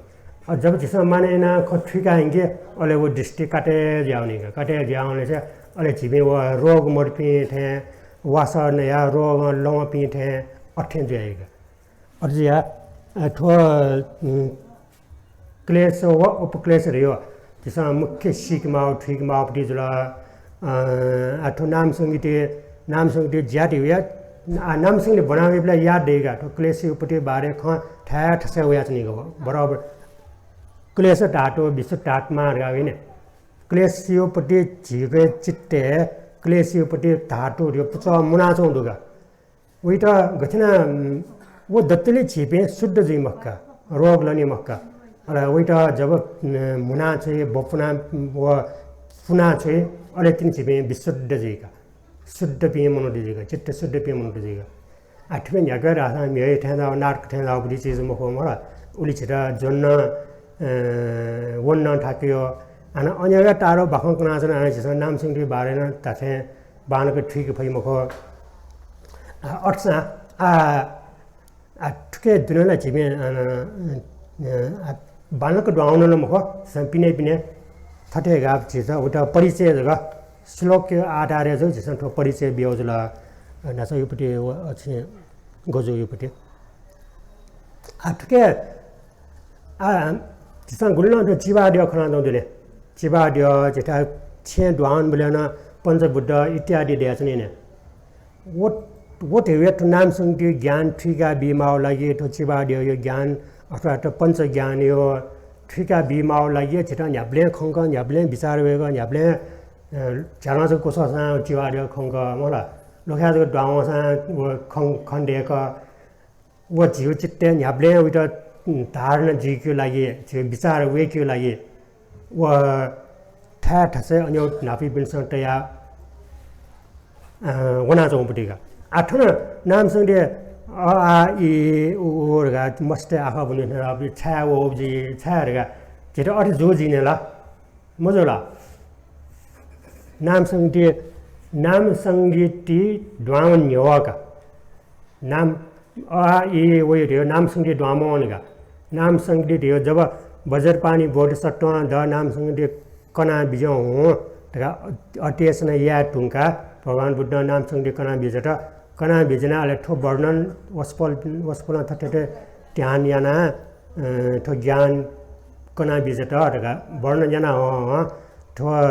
अ, जब झीसं माने यानाः खँ थुइका यंकी, अले व दृष्टि काटे जुयावनी का। काटे जुयावंनिसें अले झीपिं व रोग मदुपिं थें, वासः नयाः रोगं लंपिं थें अथें जुयावनी का। अथे जुयाः, अ, थ्व, उम्, क्लेश व उपक्लेश धइगु झीसं मुख्य सीके माःगु, थुइके माःगु पति जुल। अ, आ, थ्व नामसंगीति, नामसंगीति ज्या धइगु या, आ, नामसंगीति ब्वना वइबलय् याद दइगु का। थ्व क्लेशया उपति बारे खँ थाय् थासय् वयाच्वनीगु बराबर। क्लेश धातु विशुद्धात्मा धकाः वइ नि। क्लेशया उपति झीगु चित्तय् क्लेशया उपति धातु धइगु पुचः मुनाच्वंगु दु का। वइत गथे यानाः, उम्, व दतले झीपिं शुद्ध जुइ मखु का, रोग लनी मखु का। अले वइत जब, उम्, मुना छ्वइ, ब्वपुना, व पुना छ्वइ, अले तिनि झीपिं विशुद्ध जुइ का, शुद्धपिं मनूत जुइ का, चित्त शुद्धपिं मनूत जुइ का। आ, थुपिं न्ह्याक्व धाःसां म्ह्यय् थें धाःगु, नाटक थें धाःगु पति चिज मखु मला। उलि झीत ज्वनं, अ, वनं थाकेगु। हानं अज्याःगु ताःधंगु बाखं कनाच्वना, हानं झीसं नामसंगीति बारे नं धात्थें बांलाक थुइके फइ मखु। आ, अथेसां, आ, आ, थुके दुने ला झीपिं, अ, अ, आ, बांलाक दुहां वन ला मखु, झीसं पिने पिने थथे धकाः झीत उइत परिचय जक श्लोकया आधारय् जक झीसं थ्व परिचय बियागु जुल। अ, न्हाचः उपति व अथे गजू उपति। आ, थुके आ, झीसं गुलिनं थ्व चिबाद्यः खनाच्वंगु दु नि। चिबाद्यः, झीत छेँय् दुहां वंबलय् नं पञ्चबुद्ध इत्यादि दयाच्वनी नि। व, व धइगु थ्व नामसंगीति ज्ञान थुइका बीमाःगु लागि, थ्व चिबाद्यःया ज्ञान अथवा थ्व पञ्च ज्ञानया थुइका बीमाःगु लागि झीत न्ह्याबलें खंक, न्ह्याबलें बिचाः वय्क, न्ह्याबलें, अ, झ्यालं जक क्वछाःसां चिबाद्यः खंक, मला, ल्वखाय् जक दुहां वंसां व खं, खनेदय्क, व झीगु चित्तय् न्ह्याबलें वइत धारणा जुइकेगु लागि, झीगु बिचाः वय्केगु लागि व थाय् थासय् अज्याःगु न्हापायापिन्सं तयाः, अ, वनाच्वंगु पति का। आ, थन नामसंगीति अ, आ, इ, उ, ऊ धकाः मस्तय् आखः ब्वने धुन, छाय् वःगु जुइ, छाय् धकाः झीत अथे जू जुइ नि ला? मजू ला? नामसंगीति, नामसंगीति दुहां वने न्ह्यः का। नाम, अ, आ, इ, उ, ई धइगु नामसंगीति दुहां मवंनि का। नामसंगीति धइगु जब वज्रपाणि बोधिसत्वं द नामसंगीति कना बिज्याहुँ धकाः अध्ययन याये धुंकाः भगवान बुद्धं नामसंगीति कना बिज्यात। कना बिज्यानाः अले थ्व वर्णन वसपोल, वसपोलं थथे थथे ध्यान यानाः, अ, थ्व ज्ञान कना बिज्यात धकाः वर्णन यानाः हं, हं, थ्व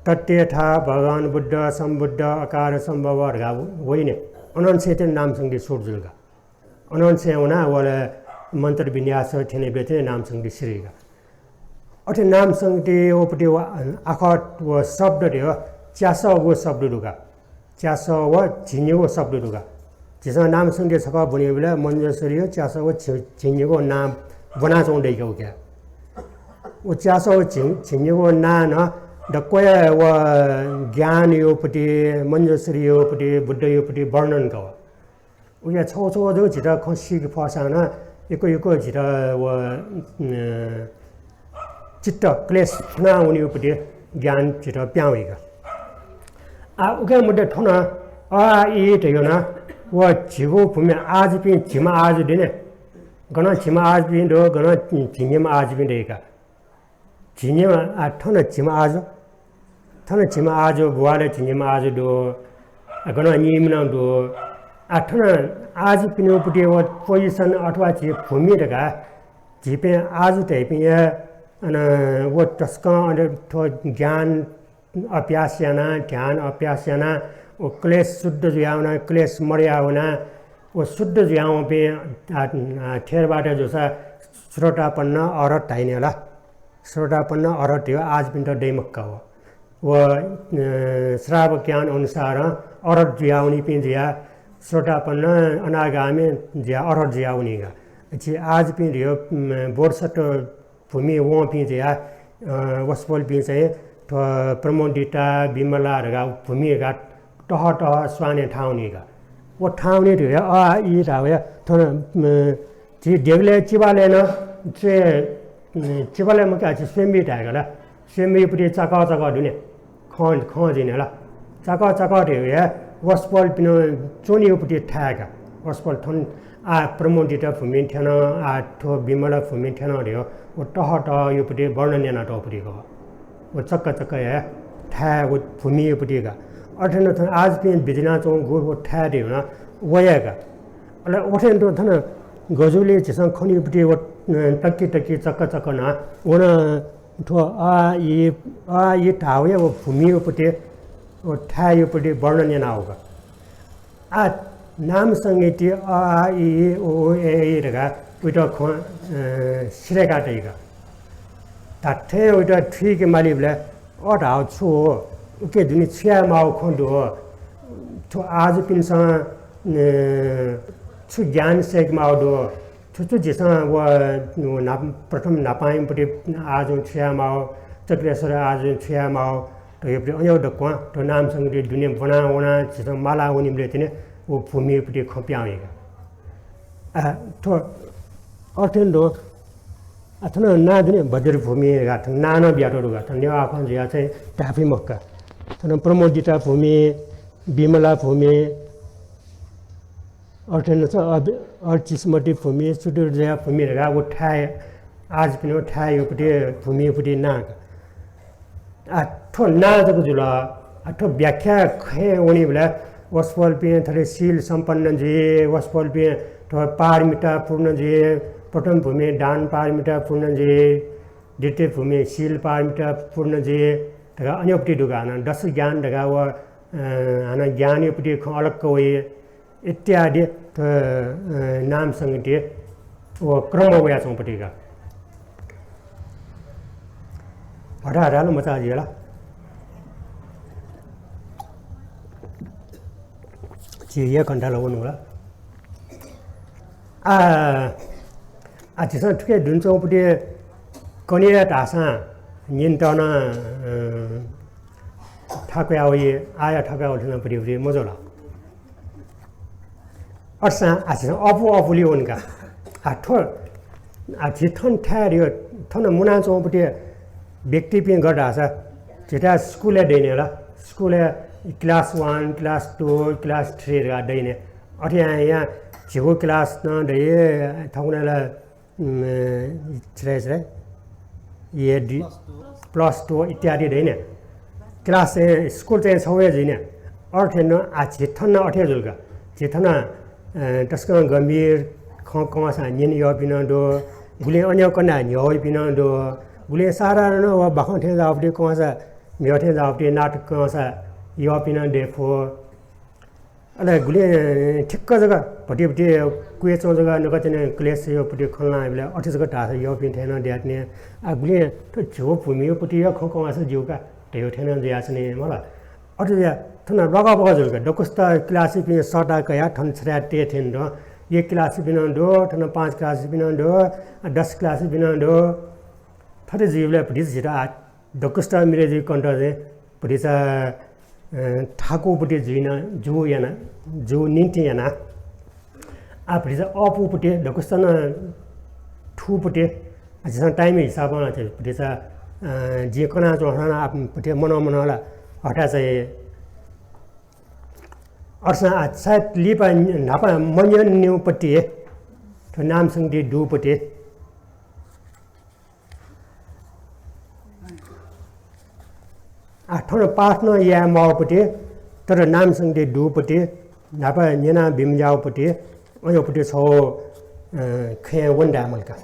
तथ्य यथा भगवान बुद्ध सम्बुद्ध अकार सम्भव धकाः वइ नि। अनंनिसें नामसंगीति सुरु जुल का। अनंनिसें वनाः वल मन्त्र विन्यास थ्यनीबलय् थें नामसंगीति सिधइ का। अथे नामसंगीति व पति व आखः व शब्द धइगु च्यासःगु शब्द दु का। च्यासः व झिंनिगू शब्द दु का। झीसं नामसंगीति छकः ब्वनीबलय् मञ्जुश्रीया च्यासः व झि-, झिंनिगू नां ब्वनाच्वंगु दइ का उकी। व च्यासः व झिं-, झिंनिगू नां नं दक्व हे व ज्ञानया पति, मञ्जुश्रीया पति, बुद्धया पति वर्णन का व। उकिया छगू छगू जक झीत खँ सीके फःसां नं यक्व यक्व झीत व, अ, चित्त क्लेश थुना वनीगु पति ज्ञान झीत पिहां वइ का। आ, उकिया मध्ये थन अ, आ, इ धइगु नं व झीगु भूमि आजुपिं झिम्ह आजु दु नि। गनं झिम्ह आजुपिं दु, गनं झिंनिम्ह आजुपिं दु का। झिंनिम्ह, आ, थन झिम्ह आजु, थन झिम्ह आजु, बुवाले झिंनिम्ह आजु दु, आ, गनं निम्ह नं दु। आ, थन आजुपिनिगु पति व position अथवा झी भूमि धकाः झीपिं आजु धइपिं हे, अन, व तसकं अन थ्व ज्ञान अभ्यास याना, ध्यान अभ्यास याना, व क्लेश शुद्ध जुयावना, क्लेश मरयावना, व शुद्ध जुयावंपिं, आ, आ, थेरवाद जूसा श्रोतापन्न अरहत धाइने ला। श्रोतापन्न अरहत धयो आजुपिन्त दइमखु का व। व, अ, श्रावक ज्ञान अनुसार अरहत जुयावनीपिं जुया, श्रोतापन्न अनागामी जुया, अरहत जुयावनी का। झी आजुपिं धयो, उम्, बोधिसत्व भूमि वंपिं जुया, अ, वसपोलपिं चाहिँ थ्व प्रमोदिता, विमला धकाः भूमि धकाः तह तह स्वाने थाहां वनी का। व थाहां वनी धयो, अ, आ, इ धावया थन, अ, झी देगलय् चिबालय् नं च्वय्, अ, चिबालय् मखु का, झी स्वयम्भू धायेका ला। स्वयम्भूया पति चाकः चाकः दु नि। खँ, खँ जुइ नि ला। चाकः चाकः धयो हे वसपोलपिं च्वनीगु पति थाय् का। वसपोल थन आ प्रमोदिता भूमि थ्यन, आ थ्व विमला भूमि थ्यन धयो, व तह तहया पति वर्णन यानातःगु पति का। व चक्क चक्क हे थाय् व भूमिया पति का। अथे नं थन आजुपिं बिज्यानाच्वंगु व थाय् धयो नं वया का। अले अथे नं थन गजुलय् झीसं खनीगु पति व, अ, तक्की तक्की चक्क चक्क नं व नं थ्व अ, आ, इ, अ, आ, इ धाःगु हे व भूमिया पति, व थाय्‌या पति वर्णन यानागु का। आ, नाम संगीति अ, आ, इ, इ, ओ, ओ, ए, ए धकाः उइत खँ, अ, सिधय्‌का तइ का। धात्थें उइत थुइके मालीबलय् अ धाःगु छु हो, उके दुने छु याये माःगु खँ दु हो, थ्व आजुपिन्सं, अ, छु ज्ञान सय्‌के माःगु दु हो, छु छु झीसं व, व न्हाप-, प्रथम न्हापांया पति आजुं छु याये माःगु, चक्रेश्वर आजुं छु याये माःगु, धयो पति अज्याःगु दक्वं थ्व नाम संगीति दुने ब्वना वना झीसं माला वनीबलय् तिनि व भूमिया पति खँ पिहां वइ का। आ, थ्व अथे नं दु, आ, थन नां दु नि, वज्रभूमि धकाः थन नां नं बियातःगु दु का। थन नेवाः खँ जुया चाहिँ धाये फइ मखु का। थन प्रमोदिता भूमि, विमला भूमि, अथे नं छ, अभि-, अर्चिष्मति भूमि, सुदुर्जया भूमि धकाः व थाय्, आजुपिनिगु थाय्‌या पति, भूमिया पति नां का। आ, थ्व नां जक जुल। आ, थ्व व्याख्या खँय् वनीबलय् वसपोलपिं थथे शील सम्पन्न जुइ, वसपोलपिं थ्व पारमिता पूर्ण जुइ, प्रथम भूमि दान पारमिता पूर्ण जुइ, द्वितीय भूमि शील पारमिता पूर्ण जुइ धकाः अज्याःगु पति दु का। हानं दश ज्ञान धकाः व, अ, हानं ज्ञानया पति खँ अलग वइ। इत्यादि, अ, अ, नाम संगीति व क्रम वयाच्वंगु पति का। हथाहथा ला मचा जुइ ला। झी एक घण्टा ला वनु ला। आ, आ, झीसं थुके दुने च्वंगु पति कने धाःसां न्यनेत नं, अ, थाकुया वइ, आः थाकुया वल थें नं पति पति मजुल। अथेसां आ झीसं अःपु अःपुलिइ वन का। आ थ्व, आ झी थन थाय् धयो, थन मुनाच्वंगु पति व्यक्तिपिं गथे धाःसा, झीथाय् स्कुलय् दइने ला, स्कुलय् class one, class two, class three धकाः दइने। अथे यां, यां झीगु class नं दइ, थौंकन्हय् ला उम्, छ्रय् छ्रय्, ए दुई, plus two इत्यादि दइ नि। Class चाहिँ, स्कुल चाहिँ छगू हे जुइ नि। अथे नं आ झी थन नं अथे जुल का। झी थन, अ, तसकं गम्भीर खँ कंसां न्यने यःपिं नं दु, गुलिं अन्य कन्हय् न्ह्यः वइपिं नं दु, गुलिं साधारण व बाखं थें जाःगु पति कंसां म्हिगः थें जाःगु पति नाटक कंसां यःपिं नं दयेफु। अले गुलिं ठिक्क जक भति भति क्वय् च्वं जक नकतिनि क्लेशया पति खँ ल्हानाबलय् अथे जक धाःसा यःपिं थें नं दयाच्वनी। आ गुलिं थ्व झीगु भूमिया पति हे खँ कंसा ज्यू का धयो थें नं जुयाच्वनी मला। अथे जुया थन लगा बगा जुल का। दक्वसित classपिं सःता कयाः थन छथाय् तये थें दु। एक classपिं नं दु, थन पाँच classपिं नं दु, आ दस classपिं नं दु। थथे जुइबलय् भति झीत आ दक्वसित मिले जुइ कन्त चाहिँ भतिचा, अ, थाकुपति जुइन, जू याना, जू निंतिं याना। आ भतिचा अःपुपति दक्वसित नं थुपति, आ, झीसं time हिसाबं ला भतिचा, अ, जिं कनाच्वंसां नं आ पति मनं मनं ला हथाय् चाहिँ अथेसां आ सायद लिपा न्हापा मन्यंनिउपति थ्व नामसंगति दुपति। आ थन पाठ नं याये माःपति, तर नामसंगति दुपति, न्हापा न्यना बिमज्याःपति, अय्‌पति छगू, अ, खँय् वने धाये माल का।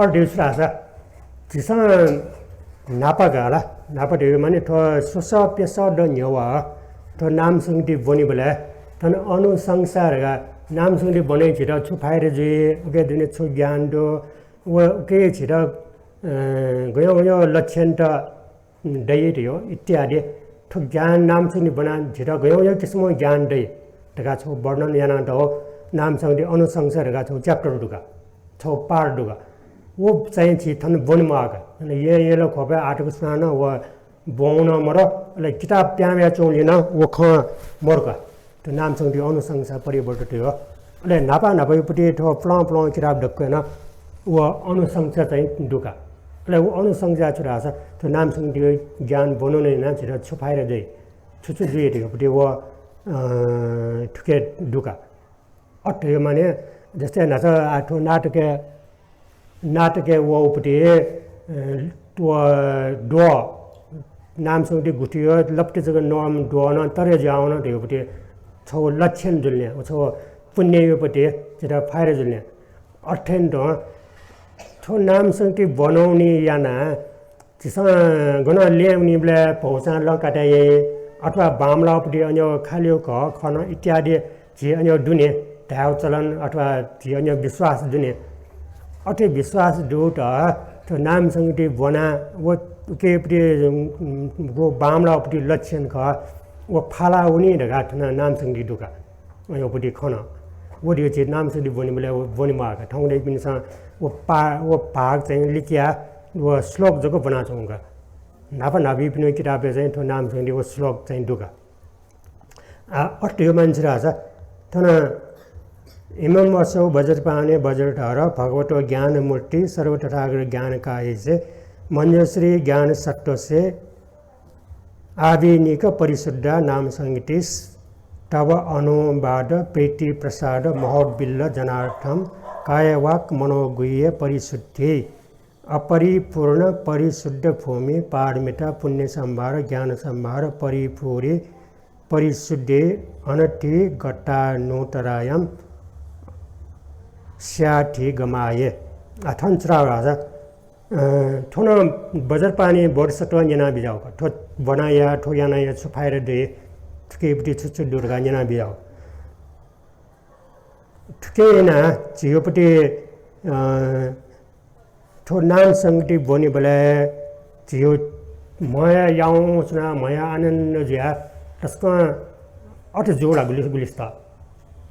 अथे छु धाःसा, झीसं न्हापा का ला, न्हापा धइगु माने थ्व स्वसः प्यसः दँ न्ह्यः थ्व नामसंगति ब्वनीबलय् थन अनुशंसा धकाः नामसंगति ब्वने झीत छु फाइदा जुइ, उके दुने छु ज्ञान दु, व उके झीत, अ, गय् गय् लक्षणत दइ धयो इत्यादि। थ्व ज्ञान नामसंगति ब्वनाः झीत गय् गय् किसिमं ज्ञान दइ धकाः छगू वर्णन यानातःगु नामसंगति अनुशंसा धकाः छगू chapter दु का, छगू part दु का। व चाहिँ झी थन ब्वने माः का। अले येँ येँय् ख्वपय् आःतक सुनानं व ब्वं नं मदु, अले किताब प्याहां वयाच्वंगुलिं नं व खँ मदु का। थ्व नामसंगति अनुशंसा परिवर्तित हो। अले न्हापा न्हापायापति थ्व पुलां पुलां किताब दक्वय् नं व अनुशंसा चाहिँ दु का। अले व अनुशंसा छु धाःसा थ्व नामसंगति ज्ञान ब्वनय् यानाः झीत छु फाइदा जुइ, छु छु जुइ धइगुपति व, अ, थुके दु का। अथे माने जस्तै न्हाचः आ थ्व नाटकय्, नाटकय् वःपति, अ, व द्वः, नामसंगति गुथियो लप्ति जक नवं द्वः नं तरे जुयावन धइगुपति छगू लक्षण जुल न्या, व छगू पुण्ययोपति झीत फाइदा जुल न्या। अथें तुं थ्व नामसंगति ब्वनौनि यानाः झीसं गनं लँय् वनीबलय् भौसां लँ काताये अथवा बांमलाःपति अन्यो खाल्यु घः खन इत्यादि झी अन्यो दुने धायेगु चलन अथवा झी अन्यो विश्वास दुने। अथे विश्वास दुत थ्व नामसंगति ब्वनाः व उकेपति, उम्, व बांमलाःपति लक्षण खः, व फाला वनी धकाः थन नामसंगति दु का। अय्‌पति खन। व धइगु झी नामसंगति ब्वनीबलय् व ब्वने माः का। थौंकन्हय्‌पिन्सं व पा-, व भाग चाहिँ लिकयाः व श्लोक जक ब्वनाच्वंगु का। न्हापा न्हापायापिनि किताबय् चाहिँ थ्व नामसंगति व श्लोक चाहिँ दु का। आ, अथे धइगु माने छु धाःसा थन इममसौ वज्रपाणे वज्रधर भगवतो ज्ञानमूर्ति सर्वतथागत ज्ञानकायसे मञ्जुश्री ज्ञानसत्त्वसे आवेणिक परिशुद्धा नामसंगतिस्तव अनुवाद प्रीति प्रसाद महोद्बिल्ल जनार्थं कायवाक् मनोगुह्य परिशुद्धि अपरिपूर्ण परिशुद्ध भूमि पारमिता पुण्य संभार ज्ञान संभार परिपूरि परिशुद्धे अनधिगतानूतरायां स्याधिगमाय। आ, थन छु धाःसा, अ, थ्व नं वज्रपाणि बोधिसत्त्वं न्यना बिज्याःगु का। थ्व ब्वनाया, थ्व यानाया छु फाइदा दइ, थुकिपति छु छु दु धकाः न्यना बिज्याःगु। थुके यानाः झीगुपति, अ, थ्व नामसंगति ब्वनीबलय् झीगु म्हया याउँसे नं म्हया आनन्द जुयाः तसकं अथे जू ला गुलि-, गुलिसित।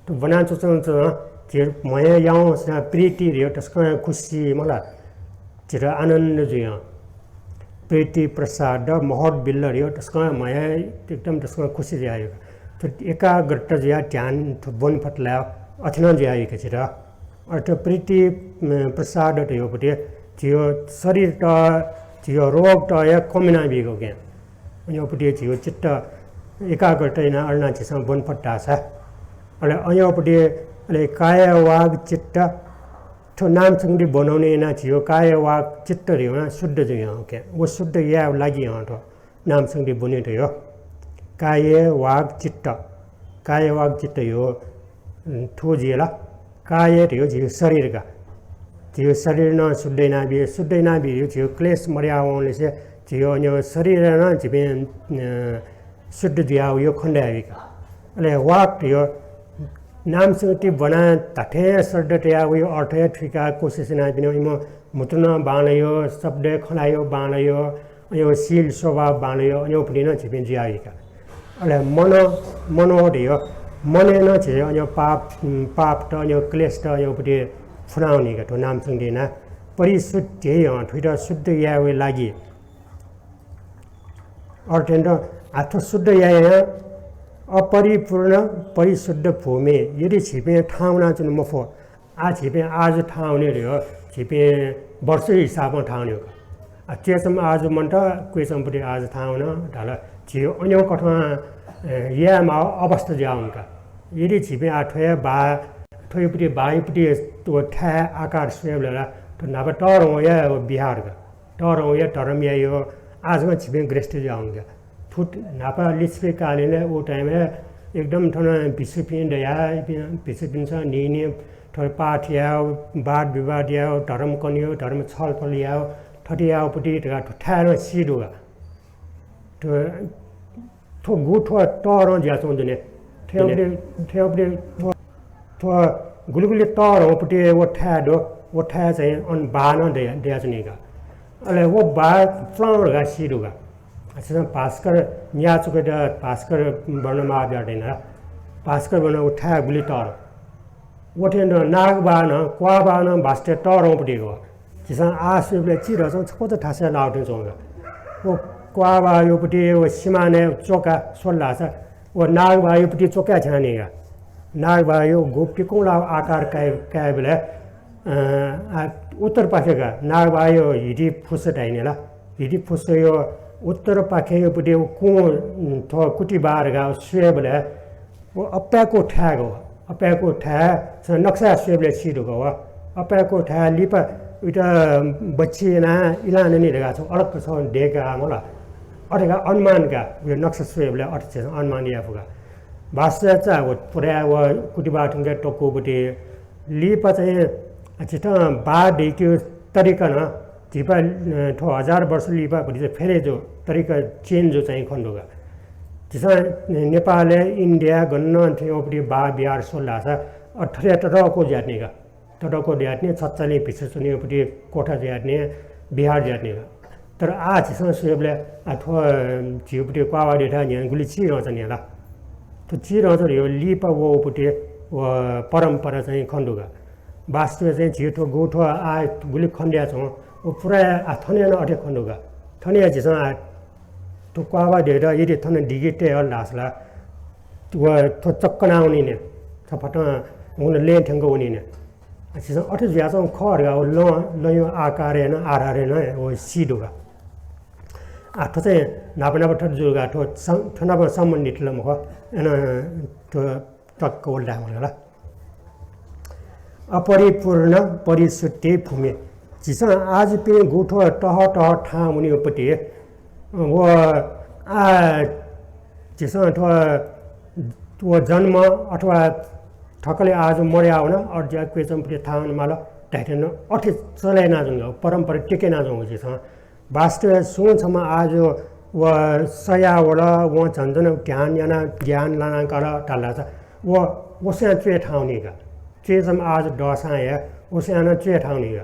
थ्व ब्वनाच्वंच्वं झीगु म्हया याउँसे नं प्रीति धयो तसकं खुसी मला झीत आनन्द जुइ। प्रीति प्रसाद महोद्बिल्ल धयो तसकं म्हया एकदम तसकं खुसी जुयाः। थ्व एकाग्रता जुयाः ध्यान थ्व ब्वने फत ला अथे नं जुयाः झीत। अथे प्रीति, अ, प्रसाद धयोपति झीगु शरीरत, झीगु रोगत हे कम यानाबीगु का। अय्‌पति झीगु चित्त एकाग्रता यानाः अथे यानाः झीसं ब्वने फत धाःसा। अले अय्‌पति अले काय वाग चित्त थ्व नामसंगति ब्वनौनि यानाः झीगु काय वाग चित्त धयो नं शुद्ध जुइ का। व शुद्ध यायेगु लागि हं थ्व नामसंगति ब्वने धयो। काय, वाग, चित्त। काय, वाग, चित्त धयो, उम्, थ्व जुइ ला। काय धयो झीगु शरीर का। झीगु शरीर नं शुद्ध यानाबी, शुद्ध यानाबी धयो झीगु क्लेश मदयावंनिसें झीगु अन्यो शरीर नं झीपिं, अ, शुद्ध जुयावयो खँ ल्हायेबी का। अले वाक धयो नामसंगति ब्वनाः धात्थें श्रद्धा तयावयो, अर्थया थुइका कोसिस यानापिनि इमं म्हुतु नं बांलायो, शब्दय् खँ ल्हायो बांलायो, अयो शील स्वभाव बांलायो, अयोपति नं झीपिं जुयावइ का। अले मन, मनो धयो, मनय् नं झी अयो पाप, पापत, अयो क्लेशत, अयोपति फुनावनी का। थ्व नामसंगति यानाः परिशुद्धि हे हं, थुइत शुद्ध यायेगु लागि। अर्थेन्त आः थ्व शुद्ध याये अपरिपूर्ण परिशुद्ध भूमि यदि झीपिं थाहां वनाच्वने मफु, आः झीपिं आजु थाहां वने धयो, झीपिं वर्ष हिसाबं थाहां वने का। आ, चय्‌चम्ह आजु मन्त, क्वय्‌चम्हपति आजु थाहां वन धाल, झी अन्यो कथं अ, यायेमाःगु अवस्था जुयावंका। यदि झीपिं आः थ्व हे बाः, थ्वयापट्टि बाःयापट्टि व थाय् आकार स्वयेबलय् ला थ्व न्हापा तःधंगु हे व बिहार का। तःधंगु हे धर्म याइगु आः जक झीपिं ग्रस्त जुयावंका। फुत न्हापा लिच्छवि कालीनय् व time-य् एकदम थन भिक्षुपिं दयाः, इपिं भिक्षुपिन्सं न्हिं न्हिं थ्व पाठ यायेगु, वाद विवाद यायेगु, धर्म कनेगु, धर्म छलफल यायेगु, थथे यायेगुपट्टि धकाः थ्व थाय् नं सी दु का। थ्व, थ्व गु थ्व तःधं जुयाच्वंगु दु नि। थ्वयापट्टि, थ्वयापट्टि थ्व, थ्व गुलि गुलि तःधंगुपट्टि व थाय् दु, व थाय् चाहिँ अन बाः नं दया, दयाच्वनी का। अले व बाः प्लं धकाः सी दु का। झीसं भास्कर न्यायचूकयात भास्कर वर्ण महाविहार धाइ नि। भास्कर वर्ण व थाय् गुलि तःधं। व थें नं नागबाः नं, क्वाःबाः नं भास्कर तःधंगुपट्टि का। झीसं आः स्वयेबलय् चिधंच्वं छकूचा थासय् लाःगु थें च्वं का। व क्वाःबाःयापट्टि व सिमानाय् च्वका स्वल धाःसा व नागबाःयापट्टि च्वकाय् थ्यनानि का। नागबाःया गु पिकुं लाःगु आकार काये, कायेबलय्, अ, आ, उत्तरपाखे का नागबाःया हिति फुस धाइ नि ला। हिति फुसया उत्तरपाखेयापट्टि व कुं, उम्, थ्व कुतिबाः धकाः स्वयेबलय् व अप्याःगु थाय् का व। अप्याःगु थाय्, स नक्सा स्वयेबलय् सी दु का व। अप्याःगु थाय् लिपा उइत बच्छि यानाः इलां ननी धकाः छगू अलग छगू दय्काः मला। अथे का अनुमान का, उयो नक्सा स्वयेबलय् अथे झीसं अनुमान याये फु का। वास्तवय् चा व पुरा व कुतिबाः थुंके तक्वःपट्टि लिपा चाहिँ झीसं बाः दय्केगु तरिका नं झीपा, अ, थ्व हजार वर्ष लिपा भतिचा फेरे जू, तरिका change जू चाहिँ खने दु का। झीसं नेपालय्, इन्डिया गन नं थ्वयापट्टि बाः बिहार स्वल धाःसा अथे ततःधंगु जुयाच्वनी का। ततःधंगु जुयाच्वनी, छचाःलें भिक्षा च्वनीपट्टि कोठा जुयाच्वनी, बिहार जुयाच्वनी का। तर आः झीसं स्वयेबलय्, आ, थ्व झीपट्टि क्वाःबाः दय्थाय् न्ह्यःने गुलि चिधंच्वनी ला। थ्व चिधंच्वंगु लिपा वःपट्टि व परम्परा चाहिँ खने दु का। वास्तवय् चाहिँ झी थ्व गु थ्व आः गुलि खने दयाच्वं, व पुरा आः थन हे नं अथे खने दु का। थन हे झीसं आः थ्व क्वाःबाः दय्थाय् यदि थन दिगि तये हल धाःसा ला व थ्व चक्कना वनी नि, थ्व फतं हुन लँय् थ्यंकः वनी नि। झीसं अथे जुयाच्वंगु खः धकाः व लँ, लँया आकारय् नं आधारय् नं व सी दु का। आ, थ्व चाहिँ न्हापा न्हापा थथे जू का, थ्व सं-, थ्व नाप सम्बन्धित ला मखु, अन थ्व टक्क वल धायेमाल का। अपरिपूर्ण परिशुद्धे भूमि। झीसं आः जुपिं गु थ्व ततःधंगु थाहां वनीपट्टि, व आः झीसं थ्व, व जन्म अथवा थकालि आः जु मदया वन, अथे जुयाः क्वय् च्वंपट्टि थाहां वनेमाल धाइथें नं अथे चले यानाच्वंगु, परम्परा टिके यानाच्वंगु झीसं। वास्तवय् सुं छम्ह आः जु व सया वल, वं झन झन ध्यान यानाः ज्ञान लानाः काल धाल धाःसा व, व स्वयां च्वय् थाहां वनी का। च्वय् छम्ह आः जु दःसां हे व स्वयां नं च्वय् थाहां वनी का।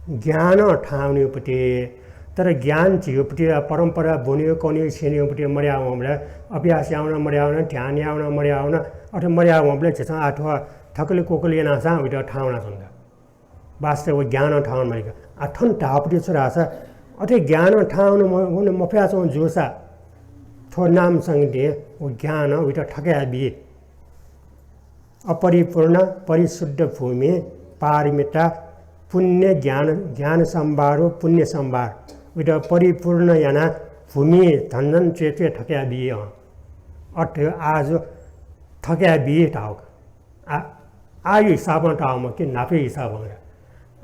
ज्ञानं थाहां वनीपट्टि, तर ज्ञान झीपट्टि परम्परा ब्वनीगु कनीगु स्यनीगुपट्टि मदया वंबलय्, अभ्यास याः वन मदया वन, ध्यान याः वन मदया वन, अथे मदया वंबलय् झीसं आः थ्व थकालि क्वकालि यानाः सां उइत थाहां वनाच्वन का। वास्तवय् व ज्ञानं थाहां वने मफुत का। आः थन धाःपट्टि छु धाःसा, अथे ज्ञानं थाहां वने म-, वने मफयाच्वंगु जूसा, थ्व नाम संगतिं व ज्ञानं उइत थकया बी। अपरिपूर्ण परिशुद्ध भूमि पारमिता पुण्य ज्ञान, ज्ञान सम्भारो पुण्य सम्भार। उइत परिपूर्ण यानाः भूमि झन झन च्वय् च्वय् थकया बी हं। अथे आः जु थकया बी धाःगु का। आ, आःया हिसाबं धाःगु मखु कि न्हापाया हिसाबं का।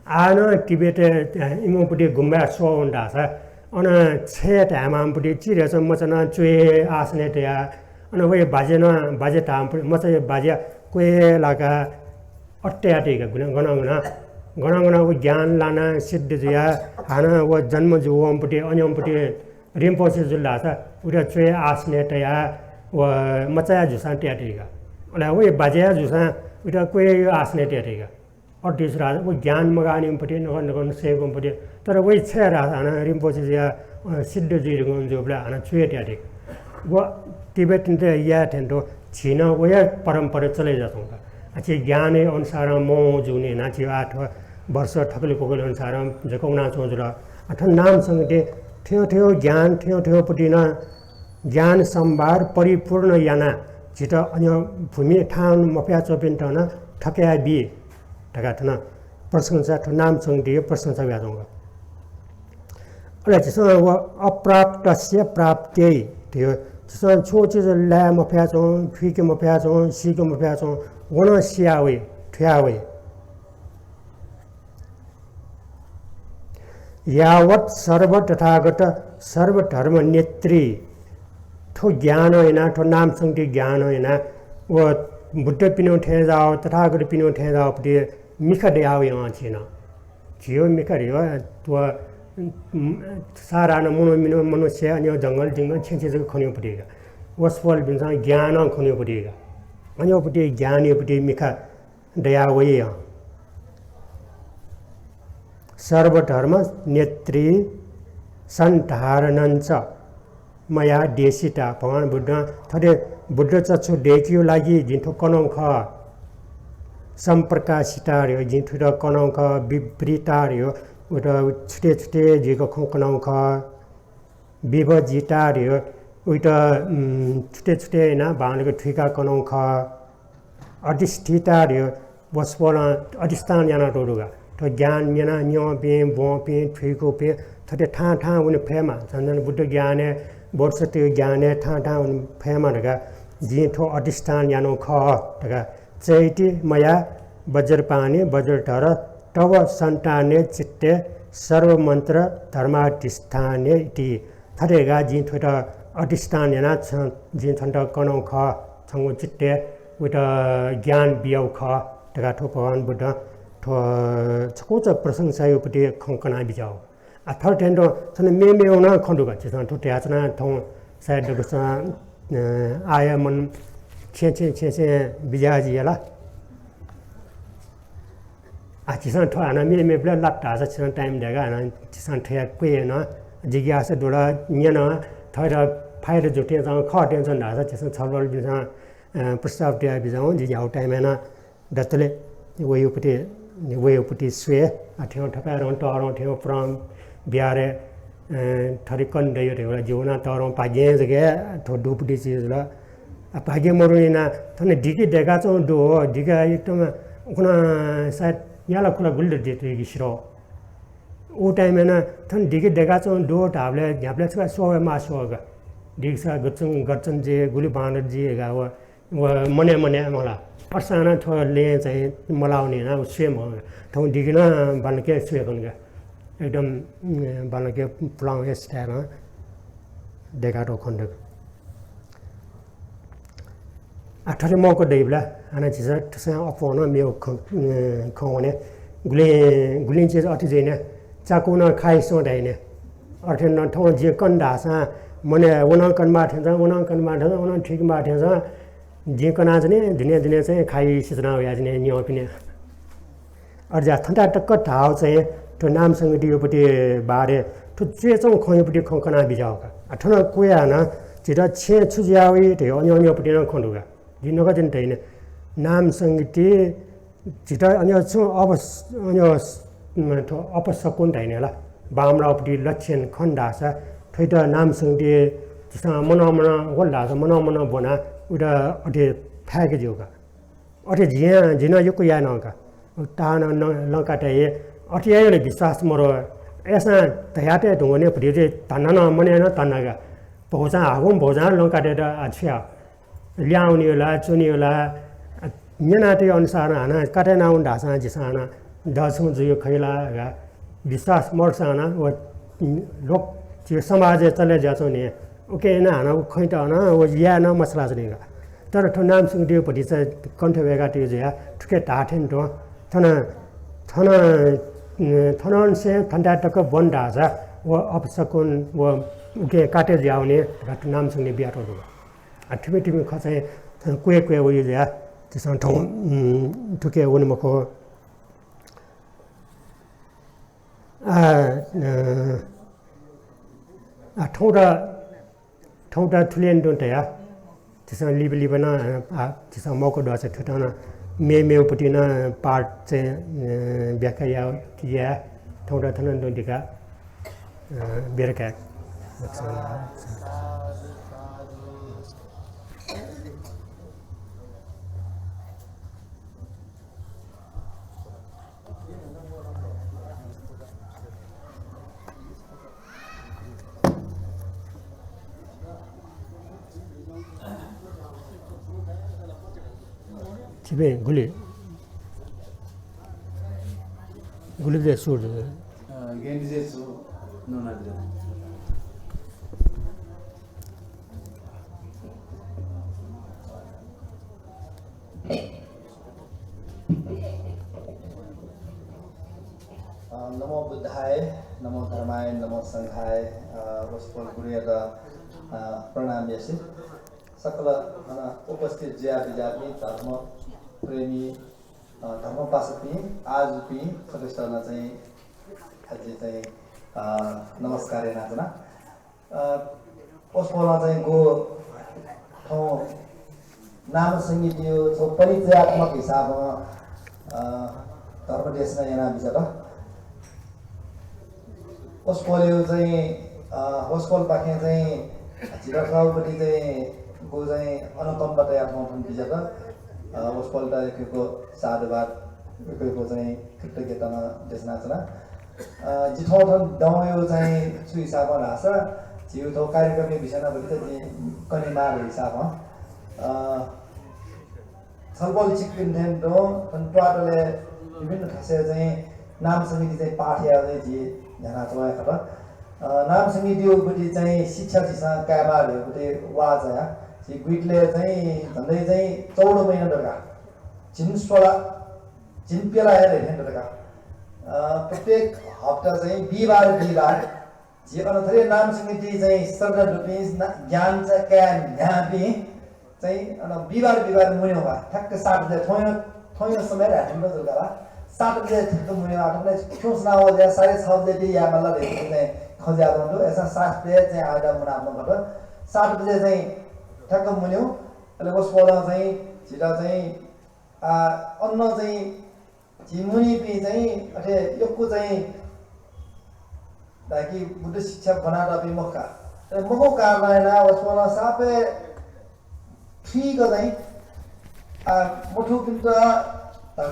आः नं तिब्बतय् इमिपट्टि गुम्बाय् स्वः वन धाःसा अन छय् धायेमाःपट्टि चिधंच्वंगु मचा नं च्वय् आसनय् तयाः, अन वया बाज्या नं, बाज्या धाःपट्टि मचाया बाज्या क्वय् लाकाः अथे तयातइ का। गनं गनं गनं, गनं गनं व ज्ञान लानाः सिद्ध जुयाः हानं व जन्म जूवंपट्टि, अन्यंपट्टि रिम्पोछे जुल धाःसा उइत च्वय् आसनय् तयाः व मचाया जूसां तयातइ का। अले वया बाज्या जूसां उइत क्वय् आसनय् तयातइ का। अथे जुल धाःसा व ज्ञान मगाःनिपट्टि नकं नकं सय्‌कंपट्टि, तर वया छय् धाःसा हानं रिम्पोछे जुयाः, अ, सिद्ध जुइ धुंकूम्ह जूबलय् हानं च्वय् तयातइ का। व तिब्बतीतय् याये थें तुं झी नं वया परम्परा चले जुयाच्वंगु का। आ, झी ज्ञानया अनुसारं मवं जूगुलिं यानाः झी आः थ्व वर्ष थकालि क्वकालि अनुसारं जक वनाच्वंगु जुल। आ, थन नाम संगतिं थ्व थ्व ज्ञान, थ्व थ्वपट्टि नं ज्ञान सम्भार परिपूर्ण यानाः झीत अन्य भूमि थाहां वने मफयाच्वंपिन्त नं थकया बी धकाः थन प्रशंसा, थ्व नाम संगतिया प्रशंसा यानाच्वंगु। अले झीसं व अप्राप्तस्य प्राप्त्यै धयो झीसं छुं चिज लाये मफयाच्वं, थुइके मफयाच्वं, सीके मफयाच्वं, व नं सिया वइ, थुया वइ। यावत् सर्व तथागत सर्व धर्म नेत्री। थ्व ज्ञानं यानाः, थ्व नाम संगीति ज्ञानं यानाः व बुद्धपिनिगु थें जाःगु, तथागतपिनिगु थें जाःगु पति मिखा दया वइ अँ झी नं। झीगु मिखा धइगु व, उम्, साधारण मनू, मिनू, मनुष्य, अन जंगल जिंगल छेँ छेँ जक खनेगु पति का। वसपोलपिन्सं ज्ञानं खनेगु पति का। अन पति ज्ञानया पति मिखा दया वइ अँ। सर्वधर्म नेत्री सन्धारणञ्च मया देशिता। भगवान बुद्धं थथे बुद्ध चक्षु दय्केगु लागि जिं थ्व कनागु खः। सम्प्रकाशिता धइगु जिं थुइत कनागु खः। विवृता धइगु उइत छुटे छुटे जुइक खँ कनागु खः। विभजिता धइगु उइत, उम्, छुटे छुटे यानाः बांलाक थुइका कनागु खः। अधिष्ठिता धइगु वसपोलं अधिष्ठान यानातःगु का। थ्व ज्ञान न्यनाः न्यंपिं, ब्वंपिं, थुइकूपिं थथे थां थां वने फयेमा। झन झन बुद्ध ज्ञानय्, बोधिसत्व ज्ञानय् थां थां वने फयेमा धकाः जिं थ्व अधिष्ठान यानागु खः धकाः। चैति मया वज्रपाणि वज्रधर तव सन्ताने चित्ते सर्वमन्त्र धर्माधिष्ठाने इति। थथे धकाः जिं थुइत अधिष्ठान यानाः छ-, जिं छन्त कनागु खः, छंगु चित्तय् उइत ज्ञान बियागु खः धकाः थ्व भगवान बुद्धं थ्व छकूचा प्रशंसाया पति खँ कना बिज्याःगु। आ, थथे थें तुं थन मेमेगु नं खँ दु का। झीसं थ्व धयाच्वना थौं सायद दक्वसिनं, अ, आः मन छेँ छेँ छेँ छेँ बिज्याः जुइ ला। आ, झीसं थ्व हानं मेमेपिं लात धाःसा झीसं time दय्काः हानं झीसं थ्वया क्वय् नं जिज्ञासा दु ला, न्यन, थःत फाइदा जू थें च्वं, खः थें च्वं धाःसा झीसं छलफल बिज्याहुँ, अ, प्रस्ताव तया बिज्याहुँ, जि न्ह्यागु time-य् नं दतले वयागु पति, वयागु पति स्वये। आ, थ्यंगु थपाय् रं तःधं थ्यंगु पुराण बिहारय्, अ, थथे कने दइ धइगु ला, जिगु नं तःधं भाग्यं जक हे थ्व दुगु पति जुइ जुल। आ, भाग्य मदुनि यानाः थन दिके दय्काच्वंगु दु हो, दिके एकदम उखुन्हु सायद याला खुला गुलि दु दय्केगु सिधः। उ time-य् नं थन दिके दय्काच्वंगु दु धाःबलय् न्ह्याबलें छकः स्वः वयेमाः स्वः का। दिके छकः गच्चुं गच्चुं जुइ, गुलि बांलाक जुइ धकाः व व मनय् मनय् मला। अथेसां नं थ्व लँय् चाहिँ मलावने यानाः व स्वये मखु का। थौं दिके नं बांलाक स्वये खन का। एकदम, अ, बांलाक पुलांगु हे style-ं दय्कातःगु खँ दु का। आ, थथे मौका दइबलय् हानं झीसं थ्वसां अप्वः नं मेगु खँ, अ, खँ वने। गुलिं, गुलिं चिज अथे जुइ नि, चाकु नं खाइ स्वं धाइ नि। अथे नं थौं जिं कन धाःसां मनय् व नं कनेमाः थें च्वं, व नं कनेमाः थें च्वं, व नं थुइकेमाः थें च्वं। जिं कनाच्वने, दुने दुने चाहिँ खाइ सिधना वयाच्वने न्यंपिने। अथे जुयाः थन्थाय् तक धाःगु चाहिँ थ्व नाम संगीतिया पति बारे थ्व च्वय् च्वंगु खँया पति खँ कना बिज्याःगु का। आ, थन क्वय् हानं झीत छेँय् छु जुया वइ धइगु अन्य अन्य पति नं खँ दु का। जिं नकतिनि धयानि, नाम संगीति झीत अन्य छुं अवस-, अन्य स-, म, थ्व अपशकुन धाइने ला, बांमलाःगु पति लक्षण खन धाःसा, थ्वइत नाम संगीति झीसं मनं मनं वल धाःसा, मनं मनं ब्वनाः उइत अथे थाय्के ज्यू का। अथे जिं, जिं नं यक्व याये नं का। ताःनं नं लँ काटे हे अथे याये नं विश्वास मदु। अय्सां धयातये धुंकूगुलिं भतिचा धन्दा नं मनय् नं धन्दा का। भौचां हाकुं भौचां लँ काटेत आ छु याये? ल्याहां वनेगु ला, च्वनेगु ला, आ, न्यनातःगु अनुसारं हानं काटे याना वन धाःसां झीसं हानं दःछुं जुइ खइ ला धकाः विश्वास मदुसां हानं व लोक झी समाजय् चले जुयाच्वंगु नि। उकिं यानाः हानं व खँयात हानं व याये नं मछालाच्वनी का। तर थ्व नाम संगीतिया भतिचा कण्ठ वय्कातःगु जुयाः थुके धाःथें तुं थन, थन, थनंनिसें थन्थाय् तक ब्वन धाःसा व अपशकुन व उकिं काटे जुयावनी धकाः थ्व नाम संगीति बियातःगु दु। आ, थुमि थुमि खँ चाहिँ क्वय् क्वय् वइ जुयाः झीसं थौं, उम्, थुके वने मखु। आ, अ, आ, थौंत, थौंत थुलि यानातुं धयाः झीसं लिपा लिपा नं, आ, झीसं मौका दुसा थुइत नं मेमेगु पति नं part चाहिँ, अ, व्याख्या या, या, थौंत थन तुं दिका, अ, बेर काये। छिपिं गुलि, गुलि बजे सुरु जुल? अ, गेन्दिजे सु ननादिल। अ, नमो बुद्धाय, नमो धर्माय, नमो संघाय। अ, वसपोल गुरुयात, अ, प्रणाम यासे। सकल अन उपस्थित जुया बिज्यापिं धर्म प्रेमी, अ, धर्म पासापिं आजुपिं सकसितं चाहिँ हार्दिक चाहिँ, अ, नमस्कार यानाच्वना। अ, वसपोलं चाहिँ गु थौं नाम संगीतया छगू परिचयात्मक हिसाबं, अ, धर्मदेशना याना बिज्यात। वसपोलया चाहिँ, अ, वसपोलपाखें चाहिँ झीत थःगुपट्टि चाहिँ गु चाहिँ अनुकम्पा तयाः थौं थन बिज्यात। अ, वसपोलयात यक्व यक्व साधुवाद, यक्व यक्व चाहिँ कृतज्ञता नं देछानाच्वना। अ, जि थौं थन दंगु चाहिँ छु हिसाबं धाःसा, झीगु थ्व कार्यक्रमया विषयनापट्टि त जिं कनेमाःगु हिसाबं, अ, छलपोल छिकपिन्थें तुं थन त्वाःतले विभिन्न थासय् चाहिँ नाम संगीत चाहिँ पाठ यायेगु चाहिँ झी न्ह्यानाच्वंगु खः। अ, नाम संगीतयापट्टि चाहिँ शिक्षा झीसं कायेमाः धइगु पट्टि वाः चायाः झी गुइतलय् चाहिँ झन्डै चाहिँ चौध महिना धकाः झिंस्वला झिंप्यला हे धइथें धकाः, अ, प्रत्येक हप्ता चाहिँ बिहिबार, बिहिबार झी अन थथे नाम संगीत चाहिँ श्रद्धा दुपिं, ना-, ज्ञान चाहिँ काये न्ह्याःपिं चाहिँ अन बिहिबार, बिहिबार मुनेगु का। ठ्याक्क सात बजे थौंया, थौंया समय धायेधुन जुल का ला। सात बजे ठ्याक्क मुनेगु का। थौंकन्हय् खिउँसे नावः जुयाः साढे छ बजे ति यायेमाल धइगु चाहिँ खँ जुयाच्वंगु दु। अय्‌सां सात बजे चाहिँ आःया मुनाच्वंगु खः। सात बजे चाहिँ ठ्याक्क मुनेगु। अले वसपोलं चाहिँ झीत चाहिँ आ, अन चाहिँ झी मुनीपिं चाहिँ अथे यक्व चाहिँ धाय्‌कि बुद्ध शिक्षा ब्वनातःपिं मखु का। तर मखु कारणं यानाः वसपोलं सापय् थुइक चाहिँ, आ, मथूपिन्त